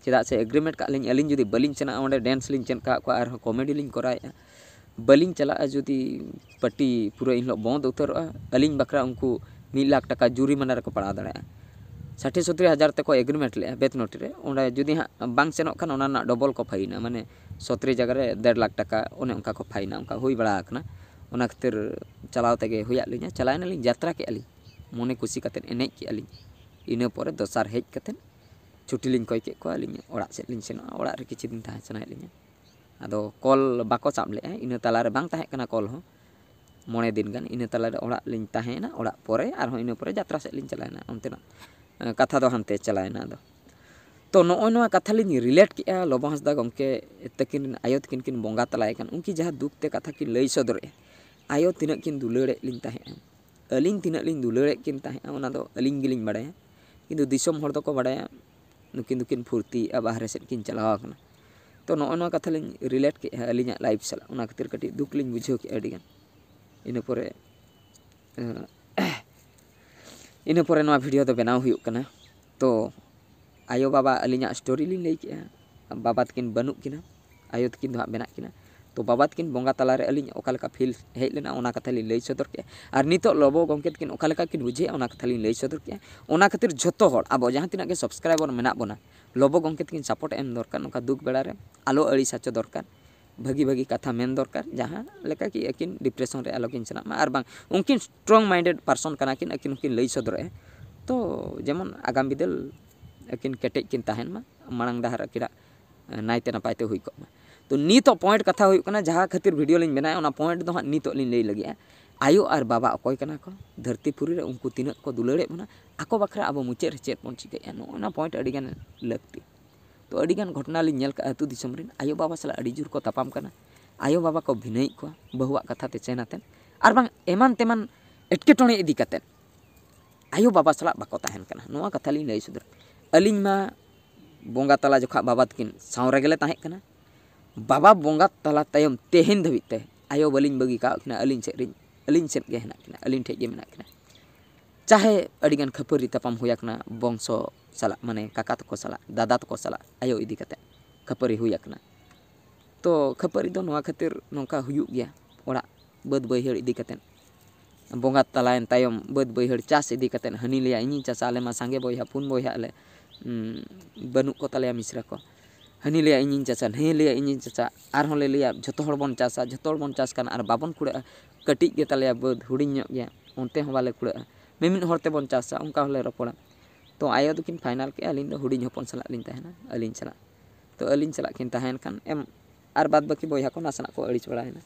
ᱪᱮᱫᱟᱜ ᱥᱮ ᱮᱜᱽᱨᱤᱢᱮᱱᱴ ᱠᱟᱜ ᱞᱤᱧ, ᱟᱹᱞᱤᱧ ᱡᱩᱫᱤ ᱵᱟᱹᱞᱤᱧ ᱥᱮᱱᱚᱜᱼᱟ, ᱚᱸᱰᱮ ᱰᱮᱱᱥ ᱞᱤᱧ ᱪᱮᱫ ᱠᱟᱜ ᱠᱚᱣᱟ, ᱟᱨᱦᱚᱸ ᱠᱚᱢᱮᱰᱤ ᱞᱤᱧ ᱠᱚᱨᱟᱣᱮᱫᱼᱟ, ᱵᱟᱹᱞᱤᱧ ᱪᱟᱞᱟᱜᱼᱟ ᱡᱩᱫᱤ ᱯᱟᱨᱴᱤ ᱯᱩᱨᱟᱹ ᱮᱱᱦᱤᱞᱳᱜ ᱵᱚᱱᱫ ᱩᱛᱟᱹᱨᱚᱜᱼᱟ, ᱟᱹᱞᱤᱧ ᱵᱟᱠᱷᱨᱟ ᱩᱱᱠᱩ ᱢᱤᱫ ᱞᱟᱠᱷ ᱴᱟᱠᱟ ᱡᱩᱨᱤᱢᱟᱱᱟ ᱨᱮᱠᱚ ᱯᱟᱲᱟᱣ ᱫᱟᱲᱮᱭᱟᱜᱼᱟ᱾ ᱥᱟᱴᱷᱤ ᱥᱚᱛᱨᱤ ᱦᱟᱡᱟᱨ ᱛᱮᱠᱚ ᱮᱜᱽᱨᱤᱢᱮᱱᱴ ᱞᱮᱫᱼᱟ ᱵᱮᱛᱱᱚᱴᱤ ᱨᱮ, ᱚᱸᱰᱮ ᱡᱩᱫᱤ ᱦᱟᱸᱜ ᱵᱟᱝ ᱥᱮᱱᱚᱜ ᱠᱷᱟᱱ ᱚᱱᱟ ᱨᱮᱱᱟᱜ ᱰᱚᱵᱚᱞ ᱠᱚ ᱯᱷᱟᱭᱤᱱᱟ, ᱢᱟᱱᱮ ᱥᱚᱛᱨᱤ ᱡᱟᱭᱜᱟ ᱨᱮ ᱰᱮᱲ ᱞᱟᱠᱷ ᱴᱟᱠᱟ ᱚᱱᱮ ᱚᱱᱠᱟ ᱠᱚ ᱯᱷᱟᱭᱤᱱᱟ, ᱚᱱᱠᱟ ᱦᱩᱭ ᱵᱟᱲᱟ ᱟᱠᱟᱱᱟ᱾ ᱚᱱᱟ ᱠᱷᱟᱹᱛᱤᱨ ᱪᱟᱞᱟᱣ ᱛᱮᱜᱮ ᱦᱩᱭᱟᱫ ᱞᱤᱧᱟ, ᱪᱟᱞᱟᱣ ᱮᱱᱟᱞᱤᱧ, ᱡᱟᱛᱨᱟ ᱠᱮᱫᱼᱟ ᱞᱤᱧ, ᱢᱚᱱᱮ ᱠᱩᱥᱤ ᱠᱟᱛᱮᱫ ᱮᱱᱮᱡ ᱠᱮᱫᱼᱟ ᱞᱤᱧ᱾ ᱤᱱᱟᱹ ᱯᱚᱨᱮ ᱫᱚᱥᱟᱨ ᱦᱮᱡ ᱠᱟᱛᱮᱫ ᱪᱷᱩᱴᱤ ᱞᱤᱧ ᱠᱚᱭ ᱠᱮᱫ ᱠᱚᱣᱟ, ᱟᱹᱞᱤᱧ ᱚᱲᱟᱜ ᱥᱮᱫ ᱞᱤᱧ ᱥᱮᱱᱚᱜᱼᱟ, ᱚᱲᱟᱜ ᱨᱮ ᱠᱤᱪᱷᱩ ᱫᱤᱱ ᱛᱟᱦᱮᱸ ᱥᱟᱱᱟᱭᱮᱫ ᱞᱤᱧᱟ᱾ ᱟᱫᱚ ᱠᱚᱞ ᱵᱟᱠᱚ ᱥᱟᱵ ᱞᱮᱫᱼᱟ, ᱤᱱᱟᱹ ᱛᱟᱞᱟᱨᱮ ᱵᱟᱝ ᱛᱟᱦᱮᱸ ᱠᱟᱱᱟ ᱠᱚᱞ ᱦᱚᱸ, ᱢᱚᱬᱮ ᱫᱤᱱ ᱜᱟᱱ᱾ ᱤᱱᱟᱹ ᱛᱟᱞᱟᱨᱮ ᱚᱲᱟᱜ ᱞᱤᱧ ᱛᱟᱦᱮᱸᱭᱮᱱᱟ, ᱚᱲᱟᱜ ᱯᱚᱨᱮ ᱟᱨᱦᱚᱸ ᱤᱱᱟᱹ ᱯᱚᱨᱮ ᱡᱟᱛᱨᱟ ᱥᱮᱫ ᱞᱤᱧ ᱪᱟᱞᱟᱣᱮᱱᱟ, ᱚᱱᱛᱮᱱᱟᱜ ᱮ, ᱠᱟᱛᱷᱟ ᱫᱚ ᱦᱟᱱᱛᱮ ᱪᱟᱞᱟᱣᱮᱱᱟ᱾ ᱟᱫᱚ ᱛᱚ ᱱᱚᱜᱼᱚᱭ ᱱᱚᱣᱟ ᱠᱟᱛᱷᱟ ᱞᱤᱧ ᱨᱤᱞᱮᱴ ᱠᱮᱜᱼᱟ ᱞᱚᱵᱚ ᱦᱟᱸᱥᱫᱟ ᱜᱚᱢᱠᱮ ᱛᱟᱹᱠᱤᱱ ᱨᱮᱱ ᱟᱭᱳ ᱛᱟᱹᱠᱤᱱ ᱠᱤᱱ ᱵᱚᱸᱜᱟ ᱛᱟᱞᱟᱭ ᱠᱟᱱ, ᱩᱱᱠᱤᱱ ᱡᱟᱦᱟᱸ ᱫᱩᱠ ᱛᱮ ᱠᱟᱛᱷᱟ ᱠᱤᱱ ᱞᱟᱹᱭ ᱥᱚᱫᱚᱨᱮᱜᱼᱟ, ᱟᱭᱳ ᱛᱤᱱᱟᱹᱜ ᱠᱤᱱ ᱫᱩᱞᱟᱹᱲᱮᱫ ᱞᱤᱧ ᱛᱟᱦᱮᱸᱜᱼᱟ, ᱟᱹᱞᱤᱧ ᱛᱤᱱᱟᱹᱜ ᱞᱤᱧ ᱫᱩᱞᱟᱹᱲᱮᱫ ᱠᱤᱱ ᱛᱟᱦᱮᱸᱜᱼᱟ, ᱚᱱᱟ ᱫᱚ ᱟᱹᱞᱤᱧ ᱜᱮᱞᱤᱧ ᱵᱟᱲᱟᱭᱟ, ᱠᱤᱱᱛᱩ ᱫᱤᱥᱚᱢ ᱦᱚᱲ ᱫᱚᱠᱚ ᱵᱟᱲᱟᱭᱟ ᱱᱩᱠᱤᱱ ᱫᱚᱠᱤᱱ ᱯᱷᱩᱨᱛᱤᱭᱮᱜᱼᱟ, ᱵᱟᱦᱨᱮ ᱥᱮᱫ ᱠᱤᱱ ᱪᱟᱞᱟᱣ ᱟᱠᱟᱱᱟ᱾ ᱛᱚ ᱱᱚᱜᱼᱚᱭ ᱱᱚᱣᱟ ᱠᱟᱛᱷᱟ ᱞᱤᱧ ᱨᱤᱞᱮᱴ ᱠᱮᱜᱼᱟ ᱟᱹᱞᱤᱧᱟᱜ ᱞᱟᱭᱤᱯᱷ ᱥᱟᱞᱟᱜ, ᱚᱱᱟ ᱠᱷᱟᱹᱛᱤᱨ ᱠᱟᱹᱴᱤᱡ ᱫᱩᱠ ᱞᱤᱧ ᱵᱩᱡᱷᱟᱹᱣ ᱠᱮᱜᱼᱟ ᱟᱹᱰᱤᱜᱟᱱ᱾ ᱤᱱᱟᱹ ᱯᱚᱨᱮ ᱮᱸ, ᱤᱱᱟᱹ ᱯᱚᱨᱮ ᱱᱚᱣᱟ ᱵᱷᱤᱰᱤᱭᱳ ᱫᱚ ᱵᱮᱱᱟᱣ ᱦᱩᱭᱩᱜ ᱠᱟᱱᱟ᱾ ᱛᱚ ᱟᱭᱳ ᱵᱟᱵᱟ ᱟᱹᱞᱤᱧᱟᱜ ᱥᱴᱳᱨᱤ ᱞᱤᱧ ᱞᱟᱹᱭ ᱠᱮᱜᱼᱟ, ᱵᱟᱵᱟ ᱛᱟᱹᱠᱤᱱ ᱵᱟᱹᱱᱩᱜ ᱠᱤᱱᱟ, ᱟᱭᱳ ᱛᱟᱹᱠᱤᱱ ᱫᱚ ᱦᱟᱸᱜ ᱢᱮᱱᱟᱜ ᱠᱤᱱᱟ᱾ ᱛᱚ ᱵᱟᱵᱟ ᱛᱟᱹᱠᱤᱱ ᱵᱚᱸᱜᱟ ᱛᱟᱞᱟᱨᱮ ᱟᱹᱞᱤᱧ ᱚᱠᱟ ᱞᱮᱠᱟ ᱯᱷᱤᱞ ᱦᱮᱡ ᱞᱮᱱᱟ, ᱚᱱᱟ ᱠᱟᱛᱷᱟ ᱞᱤᱧ ᱞᱟᱹᱭ ᱥᱚᱫᱚᱨ ᱠᱮᱜᱼᱟ᱾ ᱟᱨ ᱱᱤᱛᱚᱜ ᱞᱚᱵᱚ ᱜᱚᱢᱠᱮ ᱛᱟᱹᱠᱤᱱ ᱚᱠᱟ ᱞᱮᱠᱟ ᱠᱤᱱ ᱵᱩᱡᱷᱟᱹᱣᱮᱜᱼᱟ, ᱚᱱᱟ ᱠᱟᱛᱷᱟ ᱞᱤᱧ ᱞᱟᱹᱭ ᱥᱚᱫᱚᱨ ᱠᱮᱜᱼᱟ᱾ ᱚᱱᱟ ᱠᱷᱟᱹᱛᱤᱨ ᱡᱷᱚᱛᱚ ᱦᱚᱲ, ᱟᱵᱚ ᱡᱟᱦᱟᱸ ᱛᱤᱱᱟᱹᱜ ᱜᱮ ᱥᱟᱵᱥᱠᱨᱟᱭᱵᱟᱨ ᱢᱮᱱᱟᱜ ᱵᱚᱱᱟ, ᱞᱚᱵᱚ ᱜᱚᱢᱠᱮ ᱛᱟᱹᱠᱤᱱ ᱥᱟᱯᱳᱨᱴ ᱮᱢ ᱫᱚᱨᱠᱟᱨ᱾ ᱱᱚᱝᱠᱟ ᱫᱩᱠ ᱵᱮᱲᱟ ᱨᱮ ᱟᱞᱚ ᱟᱹᱲᱤᱥ ᱦᱚᱪᱚ ᱫᱚᱨᱠᱟᱨ, ᱵᱷᱟᱹᱜᱤ ᱵᱷᱟᱹᱜᱤ ᱠᱟᱛᱷᱟ ᱢᱮᱱ ᱫᱚᱨᱠᱟᱨ, ᱡᱟᱦᱟᱸ ᱞᱮᱠᱟ ᱠᱤ ᱟᱹᱠᱤᱱ ᱰᱤᱯᱨᱮᱥᱚᱱ ᱨᱮ ᱟᱞᱚ ᱠᱤᱱ ᱥᱮᱱᱚᱜ ᱢᱟ᱾ ᱟᱨ ᱵᱟᱝ, ᱩᱱᱠᱤᱱ ᱥᱴᱨᱚᱝ ᱢᱟᱭᱤᱱᱰᱮᱰ ᱯᱟᱨᱥᱚᱱ ᱠᱟᱱᱟ ᱠᱤᱱ, ᱟᱹᱠᱤᱱ ᱦᱚᱸᱠᱤᱱ ᱞᱟᱹᱭ ᱥᱚᱫᱚᱨᱮᱜᱼᱟ᱾ ᱛᱚ ᱡᱮᱢᱚᱱ ᱟᱜᱟᱢ ᱵᱤᱫᱟᱹᱞ ᱟᱹᱠᱤᱱ ᱠᱮᱴᱮᱡ ᱠᱤᱱ ᱛᱟᱦᱮᱱ ᱢᱟ, ᱢᱟᱲᱟᱝ ᱰᱟᱦᱟᱨ ᱟᱹᱠᱤᱱᱟᱜ ᱱᱟᱭᱛᱮ ᱱᱟᱯᱟᱭ ᱛᱮ ᱦᱩᱭ ᱠᱚᱜ ᱢᱟ᱾ ᱛᱚ ᱱᱤᱛᱚᱜ ᱯᱚᱭᱮᱱᱴ ᱠᱟᱛᱷᱟ ᱦᱩᱭᱩᱜ ᱠᱟᱱᱟ, ᱡᱟᱦᱟᱸ ᱠᱷᱟᱹᱛᱤᱨ ᱵᱷᱤᱰᱤᱭᱳ ᱞᱤᱧ ᱵᱮᱱᱟᱣᱟ, ᱚᱱᱟ ᱯᱚᱭᱮᱱᱴ ᱫᱚ ᱦᱟᱸᱜ ᱱᱤᱛᱚᱜ ᱞᱤᱧ ᱞᱟᱹᱭ ᱞᱟᱹᱜᱤᱫᱼᱟ᱾ ᱟᱭᱳ ᱟᱨ ᱵᱟᱵᱟ ᱚᱠᱚᱭ ᱠᱟᱱᱟ ᱠᱚ ᱫᱷᱟᱹᱨᱛᱤ ᱯᱩᱨᱤ ᱨᱮ? ᱩᱱᱠᱩ ᱛᱤᱱᱟᱹᱜ ᱠᱚ ᱫᱩᱞᱟᱹᱲᱮᱫ ᱵᱚᱱᱟ, ᱟᱠᱚ ᱵᱟᱠᱷᱨᱟ ᱟᱵᱚ ᱢᱩᱪᱟᱹᱫ ᱨᱮ ᱪᱮᱫ ᱵᱚᱱ ᱪᱤᱠᱟᱹᱭᱮᱫᱼᱟ? ᱱᱚᱜᱼᱚ ᱱᱚᱣᱟ ᱯᱚᱭᱮᱱᱴ ᱟᱹᱰᱤᱜᱟᱱ ᱞᱟᱹᱠᱛᱤ᱾ ᱛᱚ ᱟᱹᱰᱤᱜᱟᱱ ᱜᱷᱚᱴᱚᱱᱟ ᱞᱤᱧ ᱧᱮᱞ ᱠᱟᱜᱼᱟ, ᱟᱹᱛᱩ ᱫᱤᱥᱚᱢ ᱨᱮᱱ ᱟᱭᱳ ᱵᱟᱵᱟ ᱥᱟᱞᱟᱜ ᱟᱹᱰᱤ ᱡᱳᱨ ᱠᱚ ᱛᱟᱯᱟᱢ ᱠᱟᱱᱟ, ᱟᱭᱳ ᱵᱟᱵᱟ ᱠᱚ ᱵᱷᱤᱱᱟᱹᱭᱮᱫ ᱠᱚᱣᱟ ᱵᱟᱹᱦᱩᱣᱟᱜ ᱠᱟᱛᱷᱟ ᱛᱮ ᱪᱮᱱ ᱟᱛᱮᱫ, ᱟᱨ ᱵᱟᱝ ᱮᱢᱟᱱ ᱛᱮᱢᱟᱱ ᱮᱴᱠᱮᱴᱚᱬᱮ ᱤᱫᱤ ᱠᱟᱛᱮᱫ ᱟᱭᱳ ᱵᱟᱵᱟ ᱥᱟᱞᱟᱜ ᱵᱟᱠᱚ ᱛᱟᱦᱮᱱ ᱠᱟᱱᱟ᱾ ᱱᱚᱣᱟ ᱠᱟᱛᱷᱟ ᱞᱤᱧ ᱞᱟᱹᱭ ᱥᱚᱫᱚᱨ᱾ ᱟᱹᱞᱤᱧ ᱢᱟ ᱵᱚᱸᱜᱟ ᱛᱟᱞᱟ ᱡᱚᱠᱷᱟᱜ ᱵᱟᱵᱟ ᱛᱟᱹᱠᱤᱱ ᱥᱟᱶ ᱨᱮᱜᱮ ᱞᱮ ᱛᱟᱦᱮᱸ ᱠᱟᱱᱟ᱾ ᱵᱟᱵᱟ ᱵᱚᱸᱜᱟ ᱛᱟᱞᱟ ᱛᱟᱭᱚᱢ ᱛᱮᱦᱮᱧ ᱫᱷᱟᱹᱵᱤᱡ ᱛᱮ ᱟᱭᱳ ᱵᱟᱹᱞᱤᱧ ᱵᱟᱹᱜᱤ ᱠᱟᱣ ᱠᱤᱱᱟ, ᱟᱹᱞᱤᱧ ᱥᱮᱫ ᱨᱤᱧ, ᱟᱹᱞᱤᱧ ᱥᱮᱫ ᱜᱮ ᱦᱮᱱᱟᱜ ᱠᱤᱱᱟ, ᱟᱹᱞᱤᱧ ᱴᱷᱮᱡ ᱜᱮ ᱢᱮᱱᱟᱜ ᱠᱤᱱᱟ᱾ ᱪᱟᱦᱮ ᱟᱹᱰᱤᱜᱟᱱ ᱠᱷᱟᱹᱯᱟᱹᱨᱤ ᱛᱟᱯᱟᱢ ᱦᱩᱭ ᱟᱠᱟᱱᱟ ᱵᱚᱝᱥᱚ ᱥᱟᱞᱟᱜ, ᱢᱟᱱᱮ ᱠᱟᱠᱟ ᱛᱟᱠᱚ ᱥᱟᱞᱟᱜ, ᱫᱟᱫᱟ ᱛᱟᱠᱚ ᱥᱟᱞᱟᱜ, ᱟᱭᱳ ᱤᱫᱤ ᱠᱟᱛᱮ ᱠᱷᱟᱹᱯᱟᱹᱨᱤ ᱦᱩᱭ ᱟᱠᱟᱱᱟ᱾ ᱛᱚ ᱠᱷᱟᱹᱯᱟᱹᱨᱤ ᱫᱚ ᱱᱚᱣᱟ ᱠᱷᱟᱹᱛᱤᱨ ᱱᱚᱝᱠᱟ ᱦᱩᱭᱩᱜ ᱜᱮᱭᱟ, ᱚᱲᱟᱜ ᱵᱟᱹᱫᱽ ᱵᱟᱹᱭᱦᱟᱹᱲ ᱤᱫᱤ ᱠᱟᱛᱮ᱾ ᱵᱚᱸᱜᱟ ᱛᱟᱞᱟᱭᱮᱱ ᱛᱟᱭᱚᱢ ᱵᱟᱹᱫᱽ ᱵᱟᱹᱭᱦᱟᱹᱲ ᱪᱟᱥ ᱤᱫᱤ ᱠᱟᱛᱮ ᱦᱟᱹᱱᱤ ᱞᱟᱹᱭᱟ ᱤᱧᱤᱧ ᱪᱟᱥᱟ, ᱟᱞᱮ ᱢᱟ ᱥᱟᱸᱜᱮ ᱵᱚᱭᱦᱟ, ᱯᱩᱱ ᱵᱚᱭᱦᱟ ᱟᱞᱮ, ᱩᱸ, ᱵᱟᱹᱱᱩᱜ ᱠᱚ ᱛᱟᱞᱮᱭᱟ ᱢᱤᱥᱨᱟ ᱠᱚ᱾ ᱦᱟᱹᱱᱤ ᱞᱟᱹᱭᱟ ᱤᱧᱤᱧ ᱪᱟᱥᱟ, ᱱᱟᱹᱭ ᱞᱟᱹᱭᱟ ᱤᱧᱤᱧ ᱪᱟᱥᱟ, ᱟᱨᱦᱚᱸ ᱞᱮ ᱞᱟᱹᱭᱟ ᱡᱷᱚᱛᱚ ᱦᱚᱲ ᱵᱚᱱ ᱪᱟᱥᱟ, ᱡᱷᱚᱛᱚ ᱦᱚᱲ ᱵᱚᱱ ᱪᱟᱥ ᱠᱷᱟᱱ ᱟᱨ ᱵᱟᱵᱚᱱ ᱠᱩᱲᱟᱹᱜᱼᱟ, ᱠᱟᱹᱴᱤᱡ ᱜᱮᱛᱟᱞᱮᱭᱟ ᱵᱟᱹᱫᱽ, ᱦᱩᱰᱤᱧ ᱧᱚᱜ ᱜᱮᱭᱟ, ᱚᱱᱛᱮ ᱦᱚᱸ ᱵᱟᱞᱮ ᱠᱩᱲᱟᱹᱜᱼᱟ᱾ ᱢᱤᱢᱤᱫ ᱦᱚᱲ ᱛᱮᱵᱚᱱ ᱪᱟᱥᱟ, ᱚᱱᱠᱟ ᱦᱚᱸᱞᱮ ᱨᱚᱯᱚᱲᱟ᱾ ᱛᱚ ᱟᱭᱳ ᱫᱚᱠᱤᱱ ᱯᱷᱟᱭᱱᱟᱞ ᱠᱮᱜᱼᱟ, ᱟᱹᱞᱤᱧ ᱫᱚ ᱦᱩᱰᱤᱧ ᱦᱚᱯᱚᱱ ᱥᱟᱞᱟᱜ ᱞᱤᱧ ᱛᱟᱦᱮᱱᱟ, ᱟᱹᱞᱤᱧ ᱥᱟᱞᱟᱜ᱾ ᱛᱚ ᱟᱹᱞᱤᱧ ᱥᱟᱞᱟᱜ ᱠᱤᱱ ᱛᱟᱦᱮᱸᱭᱮᱱ ᱠᱷᱟᱱ ᱮᱢ, ᱟᱨ ᱵᱟᱫᱽ ᱵᱟᱹᱠᱤ ᱵᱚᱭᱦᱟ ᱠᱚ ᱱᱟᱥᱮᱱᱟᱜ ᱠᱚ ᱟᱹᱲᱤᱥ ᱵᱟᱲᱟᱭᱮᱱᱟ᱾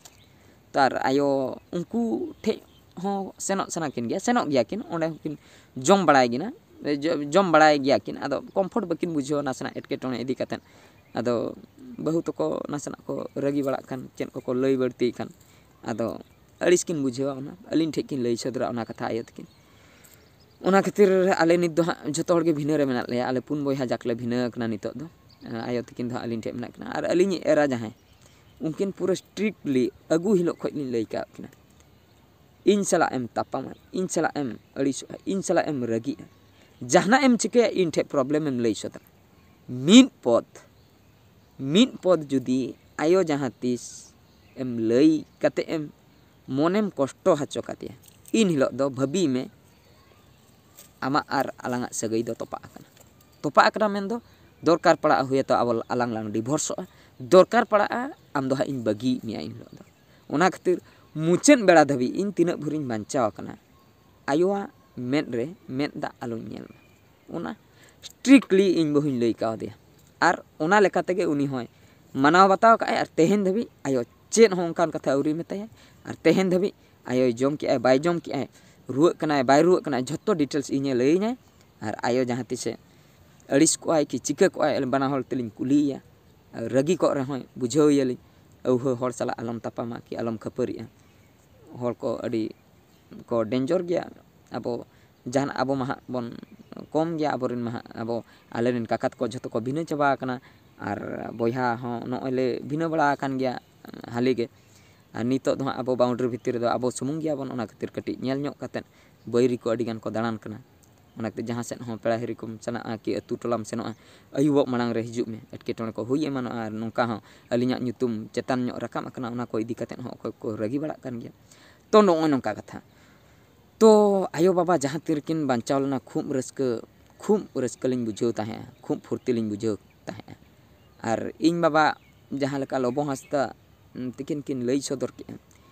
ᱛᱚ ᱟᱨ ᱟᱭᱳ ᱩᱱᱠᱩ ᱴᱷᱮᱡ ᱦᱚᱸ ᱥᱮᱱᱚᱜ ᱥᱟᱱᱟ ᱠᱤᱱ ᱜᱮᱭᱟ, ᱥᱮᱱᱚᱜ ᱜᱮᱭᱟ ᱠᱤᱱ, ᱚᱸᱰᱮ ᱦᱚᱸᱠᱤᱱ ᱡᱚᱢ ᱵᱟᱲᱟᱭ ᱠᱤᱱᱟ, ᱡᱚ-, ᱡᱚᱢ ᱵᱟᱲᱟᱭ ᱜᱮᱭᱟ ᱠᱤᱱ᱾ ᱟᱫᱚ ᱠᱚᱢᱯᱷᱚᱨᱴ ᱵᱟᱹᱠᱤᱱ ᱵᱩᱡᱷᱟᱹᱣᱟ ᱱᱟᱥᱮᱱᱟᱜ ᱮᱴᱠᱮᱴᱚᱬᱮ ᱤᱫᱤ ᱠᱟᱛᱮᱫ᱾ ᱟᱫᱚ ᱵᱟᱹᱦᱩ ᱛᱟᱠᱚ ᱱᱟᱥᱮᱱᱟᱜ ᱠᱚ ᱨᱟᱹᱜᱤ ᱵᱟᱲᱟᱜ ᱠᱷᱟᱱ, ᱪᱮᱫ ᱠᱚᱠᱚ ᱞᱟᱹᱭ ᱵᱟᱹᱲᱛᱤᱭ ᱠᱷᱟᱱ, ᱟᱫᱚ ᱟᱹᱲᱤᱥ ᱠᱤᱱ ᱵᱩᱡᱷᱟᱹᱣᱟ᱾ ᱚᱱᱟ ᱟᱹᱞᱤᱧ ᱴᱷᱮᱡ ᱠᱤᱱ ᱞᱟᱹᱭ ᱥᱚᱫᱚᱨᱟ ᱚᱱᱟ ᱠᱟᱛᱷᱟ ᱟᱭᱳ ᱛᱟᱹᱠᱤᱱ᱾ ᱚᱱᱟ ᱠᱷᱟᱹᱛᱤᱨ ᱟᱞᱮ ᱱᱤᱛ ᱫᱚ ᱦᱟᱸᱜ ᱡᱷᱚᱛᱚ ᱦᱚᱲ ᱜᱮ ᱵᱷᱤᱱᱟᱹ ᱨᱮ ᱢᱮᱱᱟᱜ ᱞᱮᱭᱟ᱾ ᱟᱞᱮ ᱯᱩᱱ ᱵᱚᱭᱦᱟ ᱡᱟᱠ ᱞᱮ ᱵᱷᱤᱱᱟᱹ ᱟᱠᱟᱱᱟ ᱱᱤᱛᱚᱜ ᱫᱚ᱾ ᱟᱭᱳ ᱛᱟᱹᱠᱤᱱ ᱫᱚ ᱦᱟᱸᱜ ᱟᱹᱞᱤᱧ ᱴᱷᱮᱡ ᱢᱮᱱᱟᱜ ᱠᱤᱱᱟ᱾ ᱟᱨ ᱟᱹᱞᱤᱧᱤᱡ ᱮᱨᱟ ᱡᱟᱦᱟᱸᱭ, ᱩᱱᱠᱤᱱ ᱯᱩᱨᱟᱹ ᱥᱴᱨᱤᱠᱴᱞᱤ ᱟᱹᱜᱩ ᱦᱤᱞᱳᱜ ᱠᱷᱚᱡ ᱞᱤᱧ ᱞᱟᱹᱭ ᱠᱟᱜ ᱠᱤᱱᱟ, ᱤᱧ ᱥᱟᱞᱟᱜ ᱮᱢ ᱛᱟᱯᱟᱢᱟ, ᱤᱧ ᱥᱟᱞᱟᱜ ᱮᱢ ᱟᱹᱲᱤᱥᱚᱜᱼᱟ, ᱤᱧ ᱥᱟᱞᱟᱜ ᱮᱢ ᱨᱟᱹᱜᱤᱜᱼᱟ, ᱡᱟᱦᱟᱱᱟᱜ ᱮᱢ ᱪᱤᱠᱟᱹᱭᱟ ᱤᱧ ᱴᱷᱮᱡ ᱯᱨᱚᱵᱞᱮᱢ ᱮᱢ ᱞᱟᱹᱭ ᱥᱚᱫᱚᱨᱟ᱾ ᱢᱤᱫ ᱯᱚᱫ, ᱢᱤᱫ ᱯᱚᱫ ᱡᱩᱫᱤ ᱟᱭᱳ ᱡᱟᱦᱟᱸ ᱛᱤᱥ ᱮᱢ ᱞᱟᱹᱭ ᱠᱟᱛᱮ ᱮᱢ ᱢᱚᱱᱮᱢ ᱠᱚᱥᱴᱚ ᱦᱚᱪᱚ ᱠᱟᱫᱮᱭᱟ, ᱤᱱ ᱦᱤᱞᱳᱜ ᱫᱚ ᱵᱷᱟᱹᱵᱤᱭ ᱢᱮ ᱟᱢᱟᱜ ᱟᱨ ᱟᱞᱟᱝᱟᱜ ᱥᱟᱹᱜᱟᱹᱭ ᱫᱚ ᱛᱚᱯᱟᱜ ᱟᱠᱟᱱᱟ᱾ ᱛᱚᱯᱟᱜ ᱟᱠᱟᱱᱟ ᱢᱮᱱᱫᱚ ᱫᱚᱨᱠᱟᱨ ᱯᱟᱲᱟᱜᱼᱟ ᱦᱩᱭᱛᱚ ᱟᱵᱚ ᱟᱞᱟᱝ ᱞᱟᱝ ᱰᱤᱵᱷᱳᱨᱥᱚᱜᱼᱟ, ᱫᱚᱨᱠᱟᱨ ᱯᱟᱲᱟᱜᱼᱟ ᱟᱢ ᱫᱚ ᱦᱟᱸᱜ ᱤᱧ ᱵᱟᱹᱜᱤᱭᱮᱫ ᱢᱮᱭᱟ ᱤᱱ ᱦᱤᱞᱳᱜ ᱫᱚ᱾ ᱚᱱᱟ ᱠᱷᱟᱹᱛᱤᱨ ᱢᱩᱪᱟᱹᱫ ᱵᱮᱲᱟ ᱫᱷᱟᱹᱵᱤᱡ ᱤᱧ ᱛᱤᱱᱟᱹᱜ ᱵᱷᱳᱨᱤᱧ ᱵᱟᱧᱪᱟᱣ ᱟᱠᱟᱱᱟ, ᱟᱭᱳᱣᱟᱜ ᱢᱮᱫ ᱨᱮ ᱢᱮᱫ ᱫᱟᱜ ᱟᱞᱚᱧ ᱧᱮᱞ ᱢᱟ᱾ ᱚᱱᱟ ᱥᱴᱨᱤᱠᱴᱞᱤ ᱤᱧ ᱵᱟᱹᱦᱩᱧ ᱞᱟᱹᱭ ᱠᱟᱣᱫᱮᱭᱟ᱾ ᱟᱨ ᱚᱱᱟ ᱞᱮᱠᱟ ᱛᱮᱜᱮ ᱩᱱᱤ ᱦᱚᱸᱭ ᱢᱟᱱᱟᱣ ᱵᱟᱛᱟᱣ ᱠᱟᱜᱼᱟᱭ᱾ ᱟᱨ ᱛᱮᱦᱮᱧ ᱫᱷᱟᱹᱵᱤᱡ ᱟᱭᱳ ᱪᱮᱫ ᱦᱚᱸ ᱚᱱᱠᱟᱱ ᱠᱟᱛᱷᱟ ᱟᱹᱣᱨᱤ ᱢᱮᱛᱟᱭᱟ᱾ ᱟᱨ ᱛᱮᱦᱮᱧ ᱫᱷᱟᱹᱵᱤᱡ ᱟᱭᱳᱭ ᱡᱚᱢ ᱠᱮᱜᱼᱟᱭ, ᱵᱟᱭ ᱡᱚᱢ ᱠᱮᱜᱼᱟᱭ, ᱨᱩᱣᱟᱹᱜ ᱠᱟᱱᱟᱭ, ᱵᱟᱭ ᱨᱩᱣᱟᱹᱜ ᱠᱟᱱᱟᱭ, ᱡᱷᱚᱛᱚ ᱰᱤᱴᱮᱞᱥ ᱤᱧᱮ ᱞᱟᱹᱭᱟᱹᱧᱟᱭ᱾ ᱟᱨ ᱟᱭᱳ ᱡᱟᱦᱟᱸ ᱛᱤᱥᱮ ᱟᱹᱲᱤᱥ ᱠᱚᱜᱼᱟᱭ ᱠᱤ ᱪᱤᱠᱟᱹ ᱠᱚᱜᱼᱟᱭ, ᱵᱟᱱᱟ ᱦᱚᱲ ᱛᱮᱞᱤᱧ ᱠᱩᱞᱤᱭᱮᱭᱟ᱾ ᱟᱨ ᱨᱟᱹᱜᱤ ᱠᱚᱜ ᱨᱮᱦᱚᱸᱭ ᱵᱩᱡᱷᱟᱹᱣ ᱮᱭᱟᱞᱤᱧ, ᱟᱹᱣᱦᱟᱹ ᱦᱚᱲ ᱥᱟᱞᱟᱜ ᱟᱞᱚᱢ ᱛᱟᱯᱟᱢᱟ ᱠᱤ ᱟᱞᱚᱢ ᱠᱷᱟᱹᱯᱟᱹᱨᱤᱜᱼᱟ᱾ ᱦᱚᱲ ᱠᱚ ᱟᱹᱰᱤ ᱠᱚ ᱰᱮᱧᱡᱚᱨ ᱜᱮᱭᱟ᱾ ᱟᱵᱚ ᱡᱟᱦᱟᱱᱟᱜ, ᱟᱵᱚ ᱢᱟ ᱦᱟᱸᱜ ᱵᱚᱱ ᱠᱚᱢ ᱜᱮᱭᱟ, ᱟᱵᱚᱨᱮᱱ ᱢᱟ ᱦᱟᱸᱜ, ᱟᱵᱚ ᱟᱞᱮᱨᱮᱱ ᱠᱟᱠᱟ ᱛᱟᱠᱚ ᱡᱷᱚᱛᱚ ᱠᱚ ᱵᱷᱤᱱᱟᱹ ᱪᱟᱵᱟ ᱟᱠᱟᱱᱟ᱾ ᱟᱨ ᱵᱚᱭᱦᱟ ᱦᱚᱸ ᱱᱚᱜᱼᱚᱭ ᱞᱮ ᱵᱷᱤᱱᱟᱹ ᱵᱟᱲᱟ ᱟᱠᱟᱱ ᱜᱮᱭᱟ ᱦᱟᱹᱞᱤ ᱜᱮ᱾ ᱟᱨ ᱱᱤᱛᱚᱜ ᱫᱚ ᱦᱟᱸᱜ ᱟᱵᱚ ᱵᱟᱣᱩᱱᱰᱟᱨᱤ ᱵᱷᱤᱛᱤᱨ ᱨᱮᱫᱚ ᱟᱵᱚ ᱥᱩᱢᱩᱝ ᱜᱮᱭᱟᱵᱚᱱ, ᱚᱱᱟ ᱠᱷᱟᱹᱛᱤᱨ ᱠᱟᱹᱴᱤᱡ ᱧᱮᱞ ᱧᱚᱜ ᱠᱟᱛᱮᱫ ᱵᱟᱹᱭᱨᱤ ᱠᱚ ᱟᱹᱰᱤ ᱜᱟᱱ ᱠᱚ ᱫᱟᱬᱟᱱ ᱠᱟᱱᱟ᱾ ᱚᱱᱟᱛᱮ ᱡᱟᱦᱟᱸ ᱥᱮᱫ ᱦᱚᱸ ᱯᱮᱲᱟ ᱦᱤᱨᱤ ᱠᱚᱢ ᱪᱟᱞᱟᱜᱼᱟ ᱠᱤ ᱟᱹᱛᱩ ᱴᱚᱞᱟᱢ ᱥᱮᱱᱚᱜᱼᱟ, ᱟᱹᱭᱩᱵᱚᱜ ᱢᱟᱲᱟᱝ ᱨᱮ ᱦᱤᱡᱩᱜ ᱢᱮ, ᱮᱴᱠᱮᱴᱚᱬᱮ ᱠᱚ ᱦᱩᱭ ᱮᱢᱟᱱᱚᱜᱼᱟ, ᱟᱨ ᱱᱚᱝᱠᱟ ᱦᱚᱸ ᱟᱹᱞᱤᱧᱟᱜ ᱧᱩᱛᱩᱢ ᱪᱮᱛᱟᱱ ᱧᱚᱜ ᱨᱟᱠᱟᱵ ᱟᱠᱟᱱᱟ, ᱚᱱᱟ ᱠᱚ ᱤᱫᱤ ᱠᱟᱛᱮᱫ ᱦᱚᱸ ᱚᱠᱚᱭ ᱠᱚ ᱨᱟᱹᱜᱤ ᱵᱟᱲᱟᱜ ᱠᱟᱱ ᱜᱮᱭᱟ᱾ ᱛᱚ ᱱᱚᱜᱼᱚᱭ ᱱᱚᱝᱠᱟ ᱠᱟᱛᱷᱟ᱾ ᱛᱚ ᱟᱭᱳᱼᱵᱟᱵᱟ ᱡᱟᱦᱟᱸ ᱛᱤ ᱨᱮᱠᱤᱱ ᱵᱟᱧᱪᱟᱣ ᱞᱮᱱᱟ, ᱠᱷᱩᱵ ᱨᱟᱹᱥᱠᱟᱹ, ᱠᱷᱩᱵ ᱨᱟᱹᱥᱠᱟᱹ ᱞᱤᱧ ᱵᱩᱡᱷᱟᱹᱣ ᱛᱟᱦᱮᱸᱜᱼᱟ, ᱠᱷᱩᱵ ᱯᱷᱩᱨᱛᱤ ᱞᱤᱧ ᱵᱩᱡᱷᱟᱹᱣ ᱛᱟᱦᱮᱸᱜᱼᱟ᱾ ᱟᱨ ᱤᱧ ᱵᱟᱵᱟ ᱡᱟᱦᱟᱸ ᱞᱮᱠᱟ ᱞᱚᱵᱚ ᱦᱟᱸᱥᱫᱟ, ᱩᱢ, ᱛᱤᱠᱤᱱ ᱠᱤᱱ ᱞᱟᱹᱭ ᱥᱚᱫᱚᱨ ᱠᱮᱜᱼᱟ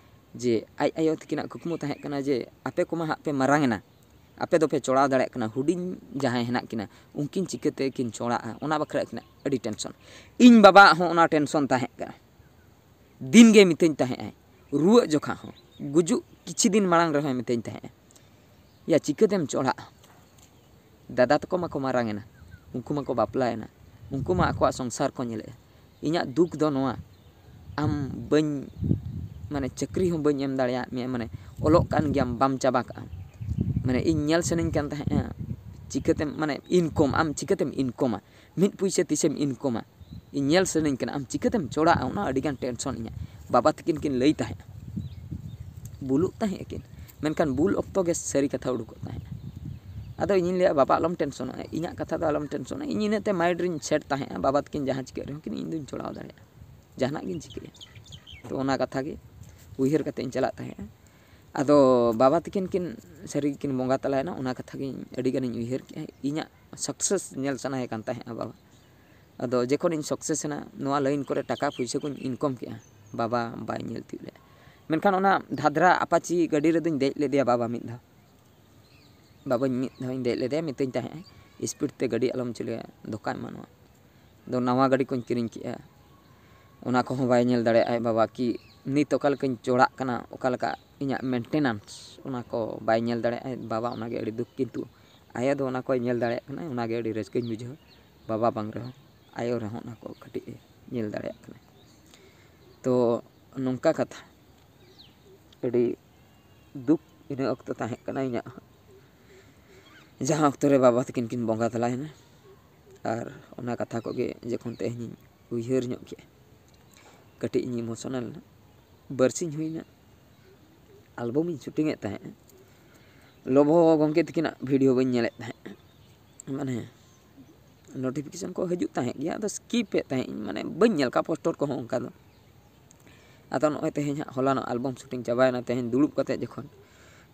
ᱡᱮ ᱟᱡ ᱟᱭᱳ ᱛᱤᱠᱤᱱᱟᱜ ᱠᱩᱠᱢᱩ ᱛᱟᱦᱮᱸ ᱠᱟᱱᱟ ᱡᱮ ᱟᱯᱮ ᱠᱚᱢᱟ ᱦᱟᱸᱜ ᱯᱮ ᱢᱟᱨᱟᱝ ᱮᱱᱟ, ᱟᱯᱮ ᱫᱚᱯᱮ ᱪᱚᱲᱟᱣ ᱫᱟᱲᱮᱭᱟᱜ ᱠᱟᱱᱟ, ᱦᱩᱰᱤᱧ ᱡᱟᱦᱟᱸᱭ ᱦᱮᱱᱟᱜ ᱠᱤᱱᱟ ᱩᱱᱠᱤᱱ ᱪᱤᱠᱟᱹᱛᱮ ᱠᱤᱱ ᱪᱚᱲᱟᱜᱼᱟ, ᱚᱱᱟ ᱵᱟᱠᱷᱨᱟ ᱟᱹᱠᱤᱱᱟᱜ ᱟᱹᱰᱤ ᱴᱮᱱᱥᱚᱱ᱾ ᱤᱧ ᱵᱟᱵᱟᱣᱟᱜ ᱦᱚᱸ ᱚᱱᱟ ᱴᱮᱱᱥᱚᱱ ᱛᱟᱦᱮᱸ ᱠᱟᱱᱟ᱾ ᱫᱤᱱ ᱜᱮ ᱢᱤᱛᱟᱹᱧ ᱛᱟᱦᱮᱸᱜ ᱟᱭ, ᱨᱩᱣᱟᱹᱜ ᱡᱚᱠᱷᱟ ᱦᱚᱸ, ᱜᱩᱡᱩᱜ ᱠᱤᱪᱷᱤ ᱫᱤᱱ ᱢᱟᱲᱟᱝ ᱨᱮᱦᱚᱸᱭ ᱢᱤᱛᱟᱹᱧ ᱛᱟᱦᱮᱸᱜ ᱟᱭ, "ᱭᱟ, ᱪᱤᱠᱟᱹᱛᱮᱢ ᱪᱚᱲᱟᱜᱼᱟ? ᱫᱟᱫᱟ ᱛᱟᱠᱚ ᱢᱟᱠᱚ ᱢᱟᱨᱟᱝ ᱮᱱᱟ, ᱩᱱᱠᱩ ᱢᱟᱠᱚ ᱵᱟᱯᱞᱟᱭᱮᱱᱟ, ᱩᱱᱠᱩ ᱢᱟ ᱟᱠᱚᱣᱟᱜ ᱥᱚᱝᱥᱟᱨ ᱠᱚ ᱧᱮᱞᱮᱜᱼᱟ᱾ ᱤᱧᱟᱹᱜ ᱫᱩᱠ ᱫᱚ ᱱᱚᱣᱟ, ᱟᱢ ᱵᱟᱹᱧ, ᱢᱟᱱᱮ, ᱪᱟᱹᱠᱨᱤ ᱦᱚᱸ ᱵᱟᱹᱧ ᱮᱢ ᱫᱟᱲᱮᱭᱟᱜ ᱢᱮᱭᱟ, ᱢᱟᱱᱮ, ᱚᱞᱚᱜ ᱠᱟᱱ ᱜᱮᱭᱟᱢ, ᱵᱟᱢ ᱪᱟᱵᱟ ᱠᱟᱜᱼᱟ᱾ ᱢᱟᱱᱮ, ᱤᱧ ᱧᱮᱞ ᱥᱟᱱᱟᱧ ᱠᱟᱱ ᱛᱟᱦᱮᱸᱜᱼᱟ, ᱪᱤᱠᱟᱹᱛᱮᱢ, ᱢᱟᱱᱮ, ᱤᱱᱠᱚᱢ, ᱟᱢ ᱪᱤᱠᱟᱹᱛᱮᱢ ᱤᱱᱠᱚᱢᱟ? ᱢᱤᱫ ᱯᱩᱭᱥᱟᱹ ᱛᱤᱥᱮᱢ ᱤᱱᱠᱚᱢᱟ? ᱤᱧ ᱧᱮᱞ ᱥᱟᱱᱟᱧ ᱠᱟᱱᱟ, ᱟᱢ ᱪᱤᱠᱟᱹᱛᱮᱢ ᱪᱚᱲᱟᱜᱼᱟ?" ᱚᱱᱟ ᱟᱹᱰᱤᱜᱟᱱ ᱴᱮᱱᱥᱚᱱ ᱤᱧᱟᱹᱜ᱾ ᱵᱟᱵᱟ ᱛᱟᱹᱠᱤᱱ ᱠᱤᱱ ᱞᱟᱹᱭ ᱛᱟᱦᱮᱸᱜᱼᱟ, ᱵᱩᱞᱩᱜ ᱛᱟᱦᱮᱸᱜ ᱟᱹᱠᱤᱱ, ᱢᱮᱱᱠᱷᱟᱱ ᱵᱩᱞ ᱚᱠᱛᱚ ᱜᱮ ᱥᱟᱹᱨᱤ ᱠᱟᱛᱷᱟ ᱩᱰᱩᱠᱚᱜ ᱛᱟᱦᱮᱸᱜᱼᱟ᱾ ᱟᱫᱚ ᱤᱧᱤᱧ ᱞᱟᱹᱭᱟ, "ᱵᱟᱵᱟ, ᱟᱞᱚᱢ ᱴᱮᱱᱥᱚᱱᱚᱜᱼᱟ, ᱤᱧᱟᱹᱜ ᱠᱟᱛᱷᱟ ᱫᱚ ᱟᱞᱚᱢ ᱴᱮᱱᱥᱚᱱᱚᱜᱼᱟ, ᱤᱧ ᱤᱱᱟᱹᱜ ᱛᱮ ᱢᱟᱭᱤᱱᱰ ᱨᱤᱧ ᱥᱮᱴ ᱛᱟᱦᱮᱸᱜᱼᱟ, ᱵᱟᱵᱟ ᱛᱟᱹᱠᱤᱱ ᱡᱟᱦᱟᱸ ᱪᱤᱠᱟᱹᱜ ᱨᱮᱦᱚᱸ ᱠᱤᱱ, ᱤᱧ ᱫᱩᱧ ᱪᱚᱲᱟᱣ ᱫᱟᱲᱮᱭᱟᱜᱼᱟ, ᱡᱟᱦᱟᱱᱟᱜ ᱜᱤᱧ ᱪᱤᱠᱟᱹᱭᱟ᱾" ᱛᱚ ᱚᱱᱟ ᱠᱟᱛᱷᱟ ᱜᱮ ᱩᱭᱦᱟᱹᱨ ᱠᱟᱛᱮ ᱤᱧ ᱪᱟᱞᱟᱜ ᱛᱟᱦᱮᱸᱜᱼᱟ᱾ ᱟᱫᱚ ᱵᱟᱵᱟ ᱛᱟᱹᱠᱤᱱ ᱠᱤᱱ ᱥᱟᱹᱨᱤ ᱜᱮᱠᱤᱱ ᱵᱚᱸᱜᱟ ᱛᱟᱞᱟᱭᱮᱱᱟ, ᱚᱱᱟ ᱠᱟᱛᱷᱟ ᱜᱮ ᱤᱧ ᱟᱹᱰᱤ ᱜᱟᱱᱤᱧ ᱩᱭᱦᱟᱹᱨ ᱠᱮᱜᱼᱟ᱾ ᱤᱧᱟᱹᱜ ᱥᱟᱠᱥᱮᱥ ᱧᱮᱞ ᱥᱟᱱᱟᱭᱮ ᱠᱟᱱ ᱛᱟᱦᱮᱸᱜᱼᱟ ᱵᱟᱵᱟ᱾ ᱟᱫᱚ ᱡᱚᱠᱷᱚᱱᱤᱧ ᱥᱟᱠᱥᱮᱥ ᱮᱱᱟ, ᱱᱚᱣᱟ ᱞᱟᱭᱤᱱ ᱠᱚᱨᱮ ᱴᱟᱠᱟ ᱯᱩᱭᱥᱟᱹ ᱠᱚᱧ ᱤᱱᱠᱚᱢ ᱠᱮᱜᱼᱟ, ᱵᱟᱵᱟ ᱵᱟᱭ ᱧᱮᱞ ᱛᱤᱭᱳᱜ ᱞᱮᱫᱼᱟ᱾ ᱢᱮᱱᱠᱷᱟᱱ ᱚᱱᱟ ᱫᱷᱟᱫᱨᱟ ᱟᱯᱟᱪᱤ ᱜᱟᱹᱰᱤ ᱨᱮᱫᱚᱧ ᱫᱮᱡ ᱞᱮᱫᱮᱭᱟ ᱵᱟᱵᱟ ᱢᱤᱫ ᱫᱷᱟᱣ᱾ ᱵᱟᱵᱟᱧ ᱢᱤᱫ ᱫᱷᱟᱣᱤᱧ ᱫᱮᱡ ᱞᱮᱫᱮᱭᱟ, ᱢᱤᱛᱟᱹᱧ ᱛᱟᱦᱮᱸᱜᱼᱟᱭ, "ᱥᱯᱤᱰ ᱛᱮ ᱜᱟᱹᱰᱤ ᱟᱞᱚᱢ ᱪᱟᱹᱞᱩᱭᱟ, ᱫᱷᱳᱠᱟ ᱮᱢᱟᱱᱚᱜᱼᱟ᱾" ᱟᱫᱚ ᱱᱟᱣᱟ ᱜᱟᱹᱰᱤ ᱠᱚᱧ ᱠᱤᱨᱤᱧ ᱠᱮᱜᱼᱟ, ᱚᱱᱟ ᱠᱚᱦᱚᱸ ᱵᱟᱭ ᱧᱮᱞ ᱫᱟᱲᱮᱭᱟᱜᱼᱟᱭ ᱵᱟᱵᱟ, ᱠᱤ ᱱᱤᱛ ᱚᱠᱟ ᱞᱮᱠᱟᱧ ᱪᱚᱲᱟᱜ ᱠᱟᱱᱟ, ᱚᱠᱟ ᱞᱮᱠᱟ ᱤᱧᱟᱹᱜ ᱢᱮᱱᱴᱮᱱᱮᱱᱥ, ᱚᱱᱟ ᱠᱚ ᱵᱟᱭ ᱧᱮᱞ ᱫᱟᱲᱮᱭᱟᱜᱼᱟᱭ ᱵᱟᱵᱟ, ᱚᱱᱟᱜᱮ ᱟᱹᱰᱤ ᱫᱩᱠ᱾ ᱠᱤᱱᱛᱩ ᱟᱭᱳ ᱫᱚ ᱚᱱᱟ ᱠᱚᱭ ᱧᱮᱞ ᱫᱟᱲᱮᱭᱟᱜ ᱠᱟᱱᱟ, ᱚᱱᱟᱜᱮ ᱟᱹᱰᱤ ᱨᱟᱹᱥᱠᱟᱹᱧ ᱵᱩᱡᱷᱟᱹᱣᱟ᱾ ᱵᱟᱵᱟ ᱵᱟᱝ ᱨᱮᱦᱚᱸ, ᱟᱭᱳ ᱨᱮᱦᱚᱸ ᱚᱱᱟ ᱠᱚ ᱠᱟᱹᱴᱤᱡ ᱮ ᱧᱮᱞ ᱫᱟᱲᱮᱭᱟᱜ ᱠᱟᱱᱟ᱾ ᱛᱚ ᱱᱚᱝᱠᱟ ᱠᱟᱛᱷᱟ, ᱟᱹᱰᱤ ᱫᱩᱠ ᱤᱱᱟᱹ ᱚᱠᱛᱚ ᱛᱟᱦᱮᱸ ᱠᱟᱱᱟ ᱤᱧᱟᱹᱜ ᱦᱚᱸ, ᱡᱟᱦᱟᱸ ᱚᱠᱛᱚ ᱨᱮ ᱵᱟᱵᱟ ᱛᱟᱹᱠᱤᱱ ᱠᱤᱱ ᱵᱚᱸᱜᱟ ᱛᱟᱞᱟᱭᱮᱱᱟ᱾ ᱟᱨ ᱚᱱᱟ ᱠᱟᱛᱷᱟ ᱠᱚᱜᱮ ᱡᱚᱠᱷᱚᱱ ᱛᱮᱦᱮᱧᱤᱧ ᱩᱭᱦᱟᱹᱨ ᱧᱚᱜ ᱠᱮᱜᱼᱟ, ᱠᱟᱹᱴᱤᱡ ᱤᱧ ᱤᱢᱳᱥᱚᱱᱟᱞ ᱮᱱᱟ᱾ ᱵᱟᱨᱥᱤᱧ ᱦᱩᱭᱱᱟ, ᱟᱞᱵᱚᱢᱤᱧ ᱥᱩᱴᱤᱝ ᱮᱫ ᱛᱟᱦᱮᱸᱫ᱾ ᱞᱚᱵᱚ ᱜᱚᱢᱠᱮ ᱛᱟᱹᱠᱤᱱᱟᱜ ᱵᱷᱤᱰᱤᱭᱳ ᱵᱟᱹᱧ ᱧᱮᱞᱮᱫ ᱛᱟᱦᱮᱸᱫ, ᱢᱟᱱᱮ ᱱᱳᱴᱤᱯᱷᱤᱠᱮᱥᱚᱱ ᱠᱚ ᱦᱤᱡᱩᱜ ᱛᱟᱦᱮᱸᱫ ᱜᱮᱭᱟ, ᱟᱫᱚ ᱥᱠᱤᱯ ᱮᱫ ᱛᱟᱦᱮᱸᱫ ᱤᱧ, ᱢᱟᱱᱮ ᱵᱟᱹᱧ ᱧᱮᱞ ᱠᱟᱜᱼᱟ ᱯᱳᱥᱴᱟᱨ ᱠᱚᱦᱚᱸ ᱚᱱᱠᱟ ᱫᱚ᱾ ᱟᱫᱚ ᱱᱚᱜᱼᱚᱭ ᱛᱮᱦᱮᱧ ᱦᱟᱸᱜ ᱦᱚᱞᱟᱱᱚᱜ ᱟᱞᱵᱟᱢ ᱥᱩᱴᱤᱝ ᱪᱟᱵᱟᱭᱮᱱᱟ, ᱛᱮᱦᱮᱧ ᱫᱩᱲᱩᱵ ᱠᱟᱛᱮᱫ ᱡᱚᱠᱷᱚᱱ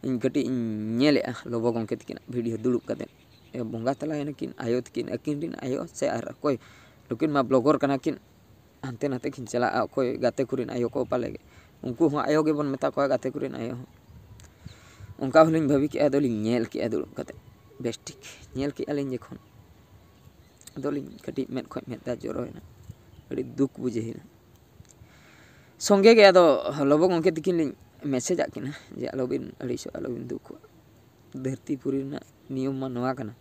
ᱤᱧ ᱠᱟᱹᱴᱤᱡ ᱤᱧ ᱧᱮᱞᱮᱫᱼᱟ ᱞᱚᱵᱚ ᱜᱚᱢᱠᱮ ᱛᱟᱹᱠᱤᱱᱟᱜ ᱵᱷᱤᱰᱤᱭᱳ ᱫᱩᱲᱩᱵ ᱠᱟᱛᱮᱫ, ᱮ, ᱵᱚᱸᱜᱟ ᱛᱟᱞᱟᱭᱮᱱᱟ ᱠᱤᱱ ᱟᱭᱳ ᱛᱟᱹᱠᱤᱱ, ᱟᱹᱠᱤᱱ ᱨᱮᱱ ᱟᱭᱳ ᱥᱮ ᱟᱨ ᱚᱠᱚᱭ, ᱱᱩᱠᱤᱱ ᱢᱟ ᱵᱞᱚᱜᱚᱨ ᱠᱟᱱᱟ ᱠᱤᱱ, ᱦᱟᱱᱛᱮ ᱱᱟᱛᱮ ᱠᱤᱱ ᱪᱟᱞᱟᱜᱼᱟ, ᱚᱠᱚᱭ ᱜᱟᱛᱮ ᱠᱚᱨᱮᱱ ᱟᱭᱳ ᱠᱚ ᱯᱟᱞᱮ ᱜᱮ, ᱩᱱᱠᱩ ᱦᱚᱸ ᱟᱭᱳ ᱜᱮᱵᱚᱱ ᱢᱮᱛᱟ ᱠᱚᱣᱟ, ᱜᱟᱛᱮ ᱠᱚᱨᱮᱱ ᱟᱭᱳ ᱦᱚᱸ᱾ ᱚᱱᱠᱟ ᱦᱚᱸᱞᱤᱧ ᱵᱷᱟᱹᱵᱤ ᱠᱮᱜᱼᱟ, ᱟᱫᱚᱞᱤᱧ ᱧᱮᱞ ᱠᱮᱜᱼᱟ ᱫᱩᱲᱩᱵ ᱠᱟᱛᱮᱫ, ᱵᱮᱥ ᱴᱷᱤᱠ ᱧᱮᱞ ᱠᱮᱜᱼᱟ ᱞᱤᱧ ᱡᱚᱠᱷᱚᱱ, ᱟᱫᱚᱞᱤᱧ ᱠᱟᱹᱴᱤᱡ ᱢᱮᱫ ᱠᱷᱚᱱ ᱢᱮᱫ ᱫᱟᱜ ᱡᱚᱨᱚᱭᱮᱱᱟ, ᱟᱹᱰᱤ ᱫᱩᱠ ᱵᱩᱡᱷᱟᱹᱣᱮᱱᱟ᱾ ᱥᱚᱸᱜᱮ ᱜᱮ ᱟᱫᱚ ᱞᱚᱵᱚ ᱜᱚᱢᱠᱮ ᱛᱟᱹᱠᱤᱱ ᱞᱤᱧ ᱢᱮᱥᱮᱡᱟᱜ ᱠᱤᱱᱟ ᱡᱮ, "ᱟᱞᱚᱵᱤᱱ ᱟᱹᱲᱤᱥᱚᱜ, ᱟᱞᱚᱵᱤᱱ ᱫᱩᱠᱚᱜ, ᱫᱷᱟᱹᱨᱛᱤ ᱯᱩᱨᱤ ᱨᱮᱱᱟᱜ ᱱᱤᱭᱚᱢ ᱢᱟ ᱱᱚᱣᱟ ᱠᱟᱱᱟ,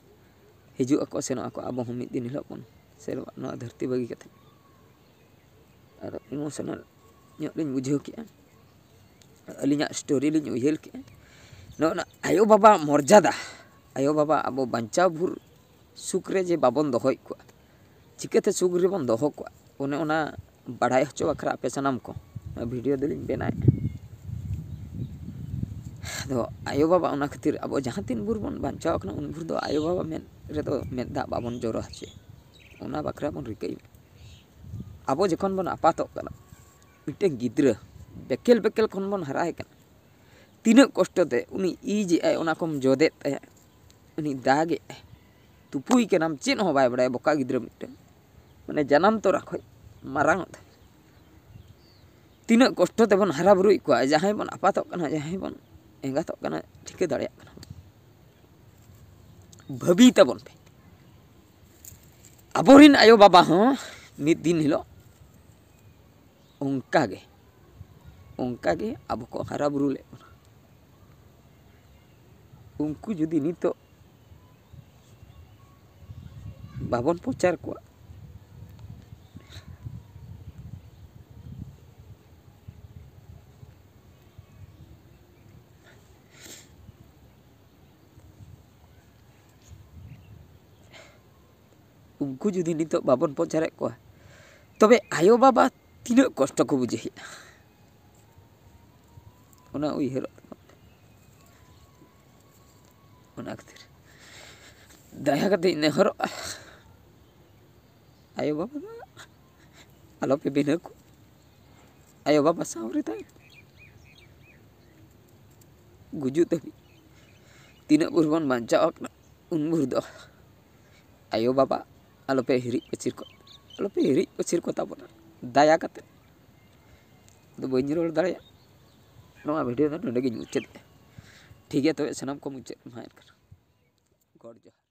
ᱦᱤᱡᱩᱜ ᱟᱠᱚ ᱥᱮᱱᱚᱜ ᱟᱠᱚ, ᱟᱵᱚ ᱦᱚᱸ ᱢᱤᱫ ᱫᱤᱱ ᱦᱤᱞᱳᱜ ᱵᱚᱱ ᱥᱮᱱᱚᱜᱼᱟ ᱱᱚᱣᱟ ᱫᱷᱟᱹᱨᱛᱤ ᱵᱟᱹᱜᱤ ᱠᱟᱛᱮ᱾" ᱟᱫᱚ ᱤᱢᱳᱥᱚᱱᱟᱞ ᱧᱚᱜ ᱞᱤᱧ ᱵᱩᱡᱷᱟᱹᱣ ᱠᱮᱜᱼᱟ, ᱟᱹᱞᱤᱧᱟᱜ ᱥᱴᱳᱨᱤ ᱞᱤᱧ ᱩᱭᱦᱟᱹᱨ ᱠᱮᱜᱼᱟ᱾ ᱱᱚᱜᱼᱚ ᱱᱟ ᱟᱭᱳᱼᱵᱟᱵᱟ ᱢᱚᱨᱡᱟᱫᱟ, ᱟᱭᱳᱼᱵᱟᱵᱟ ᱟᱵᱚ ᱵᱟᱧᱪᱟᱣ ᱵᱷᱳᱨ ᱥᱩᱠ ᱨᱮ ᱡᱮ ᱵᱟᱵᱚᱱ ᱫᱚᱦᱚᱭᱮᱫ ᱠᱚᱣᱟ, ᱪᱤᱠᱟᱹᱛᱮ ᱥᱩᱠ ᱨᱮᱵᱚᱱ ᱫᱚᱦᱚ ᱠᱚᱣᱟ, ᱚᱱᱮ ᱚᱱᱟ ᱵᱟᱲᱟᱭ ᱦᱚᱪᱚ ᱵᱟᱠᱷᱨᱟ ᱟᱯᱮ ᱥᱟᱱᱟᱢ ᱠᱚ ᱱᱚᱣᱟ ᱵᱷᱤᱰᱤᱭᱳ ᱫᱚᱞᱤᱧ ᱵᱮᱱᱟᱣᱮᱫᱼᱟ᱾ ᱟᱫᱚ ᱟᱭᱳᱼᱵᱟᱵᱟ ᱚᱱᱟ ᱠᱷᱟᱹᱛᱤᱨ ᱟᱵᱚ ᱡᱟᱦᱟᱸ ᱛᱤᱱ ᱵᱷᱳᱨ ᱵᱚᱱ ᱵᱟᱧᱪᱟᱣ ᱠᱟᱱᱟ, ᱩᱱ ᱵᱷᱳᱨ ᱫᱚ ᱟᱭᱳᱼᱵᱟᱵᱟ ᱢᱮᱫ ᱨᱮᱫᱚ ᱢᱮᱫ ᱫᱟᱜ ᱵᱟᱵᱚᱱ ᱡᱚᱨᱚ ᱦᱚᱪᱚᱭᱟ, ᱚᱱᱟ ᱵᱟᱠᱷᱨᱟ ᱵᱚᱱ ᱨᱤᱠᱟᱹᱭ ᱢᱟ᱾ ᱟᱵᱚ ᱡᱚᱠᱷᱚᱱ ᱵᱚᱱ ᱟᱯᱟᱛᱚᱜ ᱠᱟᱱᱟ, ᱢᱤᱫᱴᱮᱱ ᱜᱤᱫᱽᱨᱟᱹ ᱵᱮᱠᱮᱞ ᱵᱮᱠᱮᱞ ᱠᱷᱚᱱ ᱵᱚᱱ ᱦᱟᱨᱟᱭᱮ ᱠᱟᱱᱟ, ᱛᱤᱱᱟᱹᱜ ᱠᱚᱥᱴᱚ ᱛᱮ ᱩᱱᱤ ᱤᱡ ᱮᱜᱼᱟᱭ, ᱚᱱᱟ ᱠᱚᱢ ᱡᱚᱫᱮᱫ ᱛᱟᱭᱟ, ᱩᱱᱤ ᱫᱟᱜᱮᱜᱼᱟᱭ, ᱛᱩᱯᱩᱭ ᱠᱟᱱᱟᱢ, ᱪᱮᱫ ᱦᱚᱸ ᱵᱟᱭ ᱵᱟᱲᱟᱭᱟ ᱵᱚᱠᱟ ᱜᱤᱫᱽᱨᱟᱹ ᱢᱤᱫᱴᱮᱱ, ᱢᱟᱱᱮ ᱡᱟᱱᱟᱢ ᱛᱚᱨᱟ ᱠᱷᱚᱱ ᱢᱟᱨᱟᱝ ᱚᱜ ᱫᱷᱟᱹᱵᱤᱡ᱾ ᱛᱤᱱᱟᱹᱜ ᱠᱚᱥᱴᱚ ᱛᱮᱵᱚᱱ ᱦᱟᱨᱟ ᱵᱩᱨᱩᱭᱮᱫ ᱠᱚᱣᱟ, ᱡᱟᱦᱟᱸᱭ ᱵᱚᱱ ᱟᱯᱟᱛᱚᱜ ᱠᱟᱱᱟ, ᱡᱟᱦᱟᱸᱭ ᱵᱚᱱ ᱮᱸᱜᱟᱛᱚᱜ ᱠᱟᱱᱟ, ᱴᱷᱤᱠᱟᱹ ᱫᱟᱲᱮᱭᱟᱜ ᱠᱟᱱᱟ ᱵᱚᱱ᱾ ᱵᱷᱟᱹᱵᱤ ᱛᱟᱵᱚᱱ ᱯᱮ, ᱟᱵᱚᱨᱮᱱ ᱟᱭᱳᱼᱵᱟᱵᱟ ᱦᱚᱸ ᱢᱤᱫ ᱫᱤᱱ ᱦᱤᱞᱳᱜ ᱚᱱᱠᱟ ᱜᱮ, ᱚᱱᱠᱟ ᱜᱮ ᱟᱵᱚ ᱠᱚ ᱦᱟᱨᱟ ᱵᱩᱨᱩ ᱞᱮᱫ ᱵᱚᱱᱟ᱾ ᱩᱱᱠᱩ ᱡᱩᱫᱤ ᱱᱤᱛᱚᱜ ᱵᱟᱵᱚᱱ ᱯᱨᱚᱪᱟᱨ ᱠᱚᱣᱟ, ᱩᱱᱠᱩ ᱡᱩᱫᱤ ᱱᱤᱛᱚᱜ ᱵᱟᱵᱚᱱ ᱯᱨᱚᱪᱟᱨᱮᱫ ᱠᱚᱣᱟ, ᱛᱚᱵᱮ ᱟᱭᱳᱼᱵᱟᱵᱟ ᱛᱤᱱᱟᱹᱜ ᱠᱚᱥᱴᱚ ᱠᱚ ᱵᱩᱡᱷᱟᱹᱣᱮᱫᱼᱟ, ᱚᱱᱟ ᱩᱭᱦᱟᱹᱨᱚᱜ ᱛᱟᱵᱚᱱ ᱯᱮ᱾ ᱚᱱᱟ ᱠᱷᱟᱹᱛᱤᱨ ᱫᱟᱭᱟ ᱠᱟᱛᱮ ᱤᱧ ᱱᱮᱦᱚᱨᱚᱜᱼᱟ, ᱟᱭᱳᱼᱵᱟᱵᱟ ᱫᱚ ᱟᱞᱚᱯᱮ ᱵᱷᱤᱱᱟᱹ ᱠᱚ᱾ ᱟᱭᱳᱼᱵᱟᱵᱟ ᱥᱟᱶ ᱨᱮ ᱛᱟᱦᱮᱸ ᱠᱟᱛᱮ ᱜᱩᱡᱩᱜ ᱫᱷᱟᱹᱵᱤᱡ ᱛᱤᱱᱟᱹᱜ ᱵᱷᱳᱨ ᱵᱚᱱ ᱵᱟᱧᱪᱟᱣ ᱟᱠᱟᱱᱟ, ᱩᱱ ᱵᱷᱳᱨ ᱫᱚ ᱟᱭᱳᱼᱵᱟᱵᱟ ᱟᱞᱚᱯᱮ ᱦᱤᱨᱤᱡ ᱯᱟᱹᱪᱤᱨ ᱠᱚ, ᱟᱞᱚᱯᱮ ᱦᱤᱨᱤᱡ ᱯᱟᱹᱪᱤᱨ ᱠᱚ ᱛᱟᱵᱚᱱᱟ, ᱫᱟᱭᱟ ᱠᱟᱛᱮ᱾ ᱟᱫᱚ ᱵᱟᱹᱧ ᱨᱚᱲ ᱫᱟᱲᱮᱭᱟᱜᱼᱟ, ᱱᱚᱣᱟ ᱵᱷᱤᱰᱤᱭᱳ ᱫᱚ ᱱᱚᱸᱰᱮ ᱜᱤᱧ ᱢᱩᱪᱟᱹᱫᱮᱜᱼᱟ᱾ ᱴᱷᱤᱠ ᱜᱮᱭᱟ, ᱛᱚᱵᱮ ᱥᱟᱱᱟᱢ ᱠᱚ ᱢᱩᱪᱟᱹᱫ ᱢᱟ ᱮᱱᱠᱷᱟᱱ᱾ ᱜᱚᱰ ᱡᱚᱦᱟᱨ᱾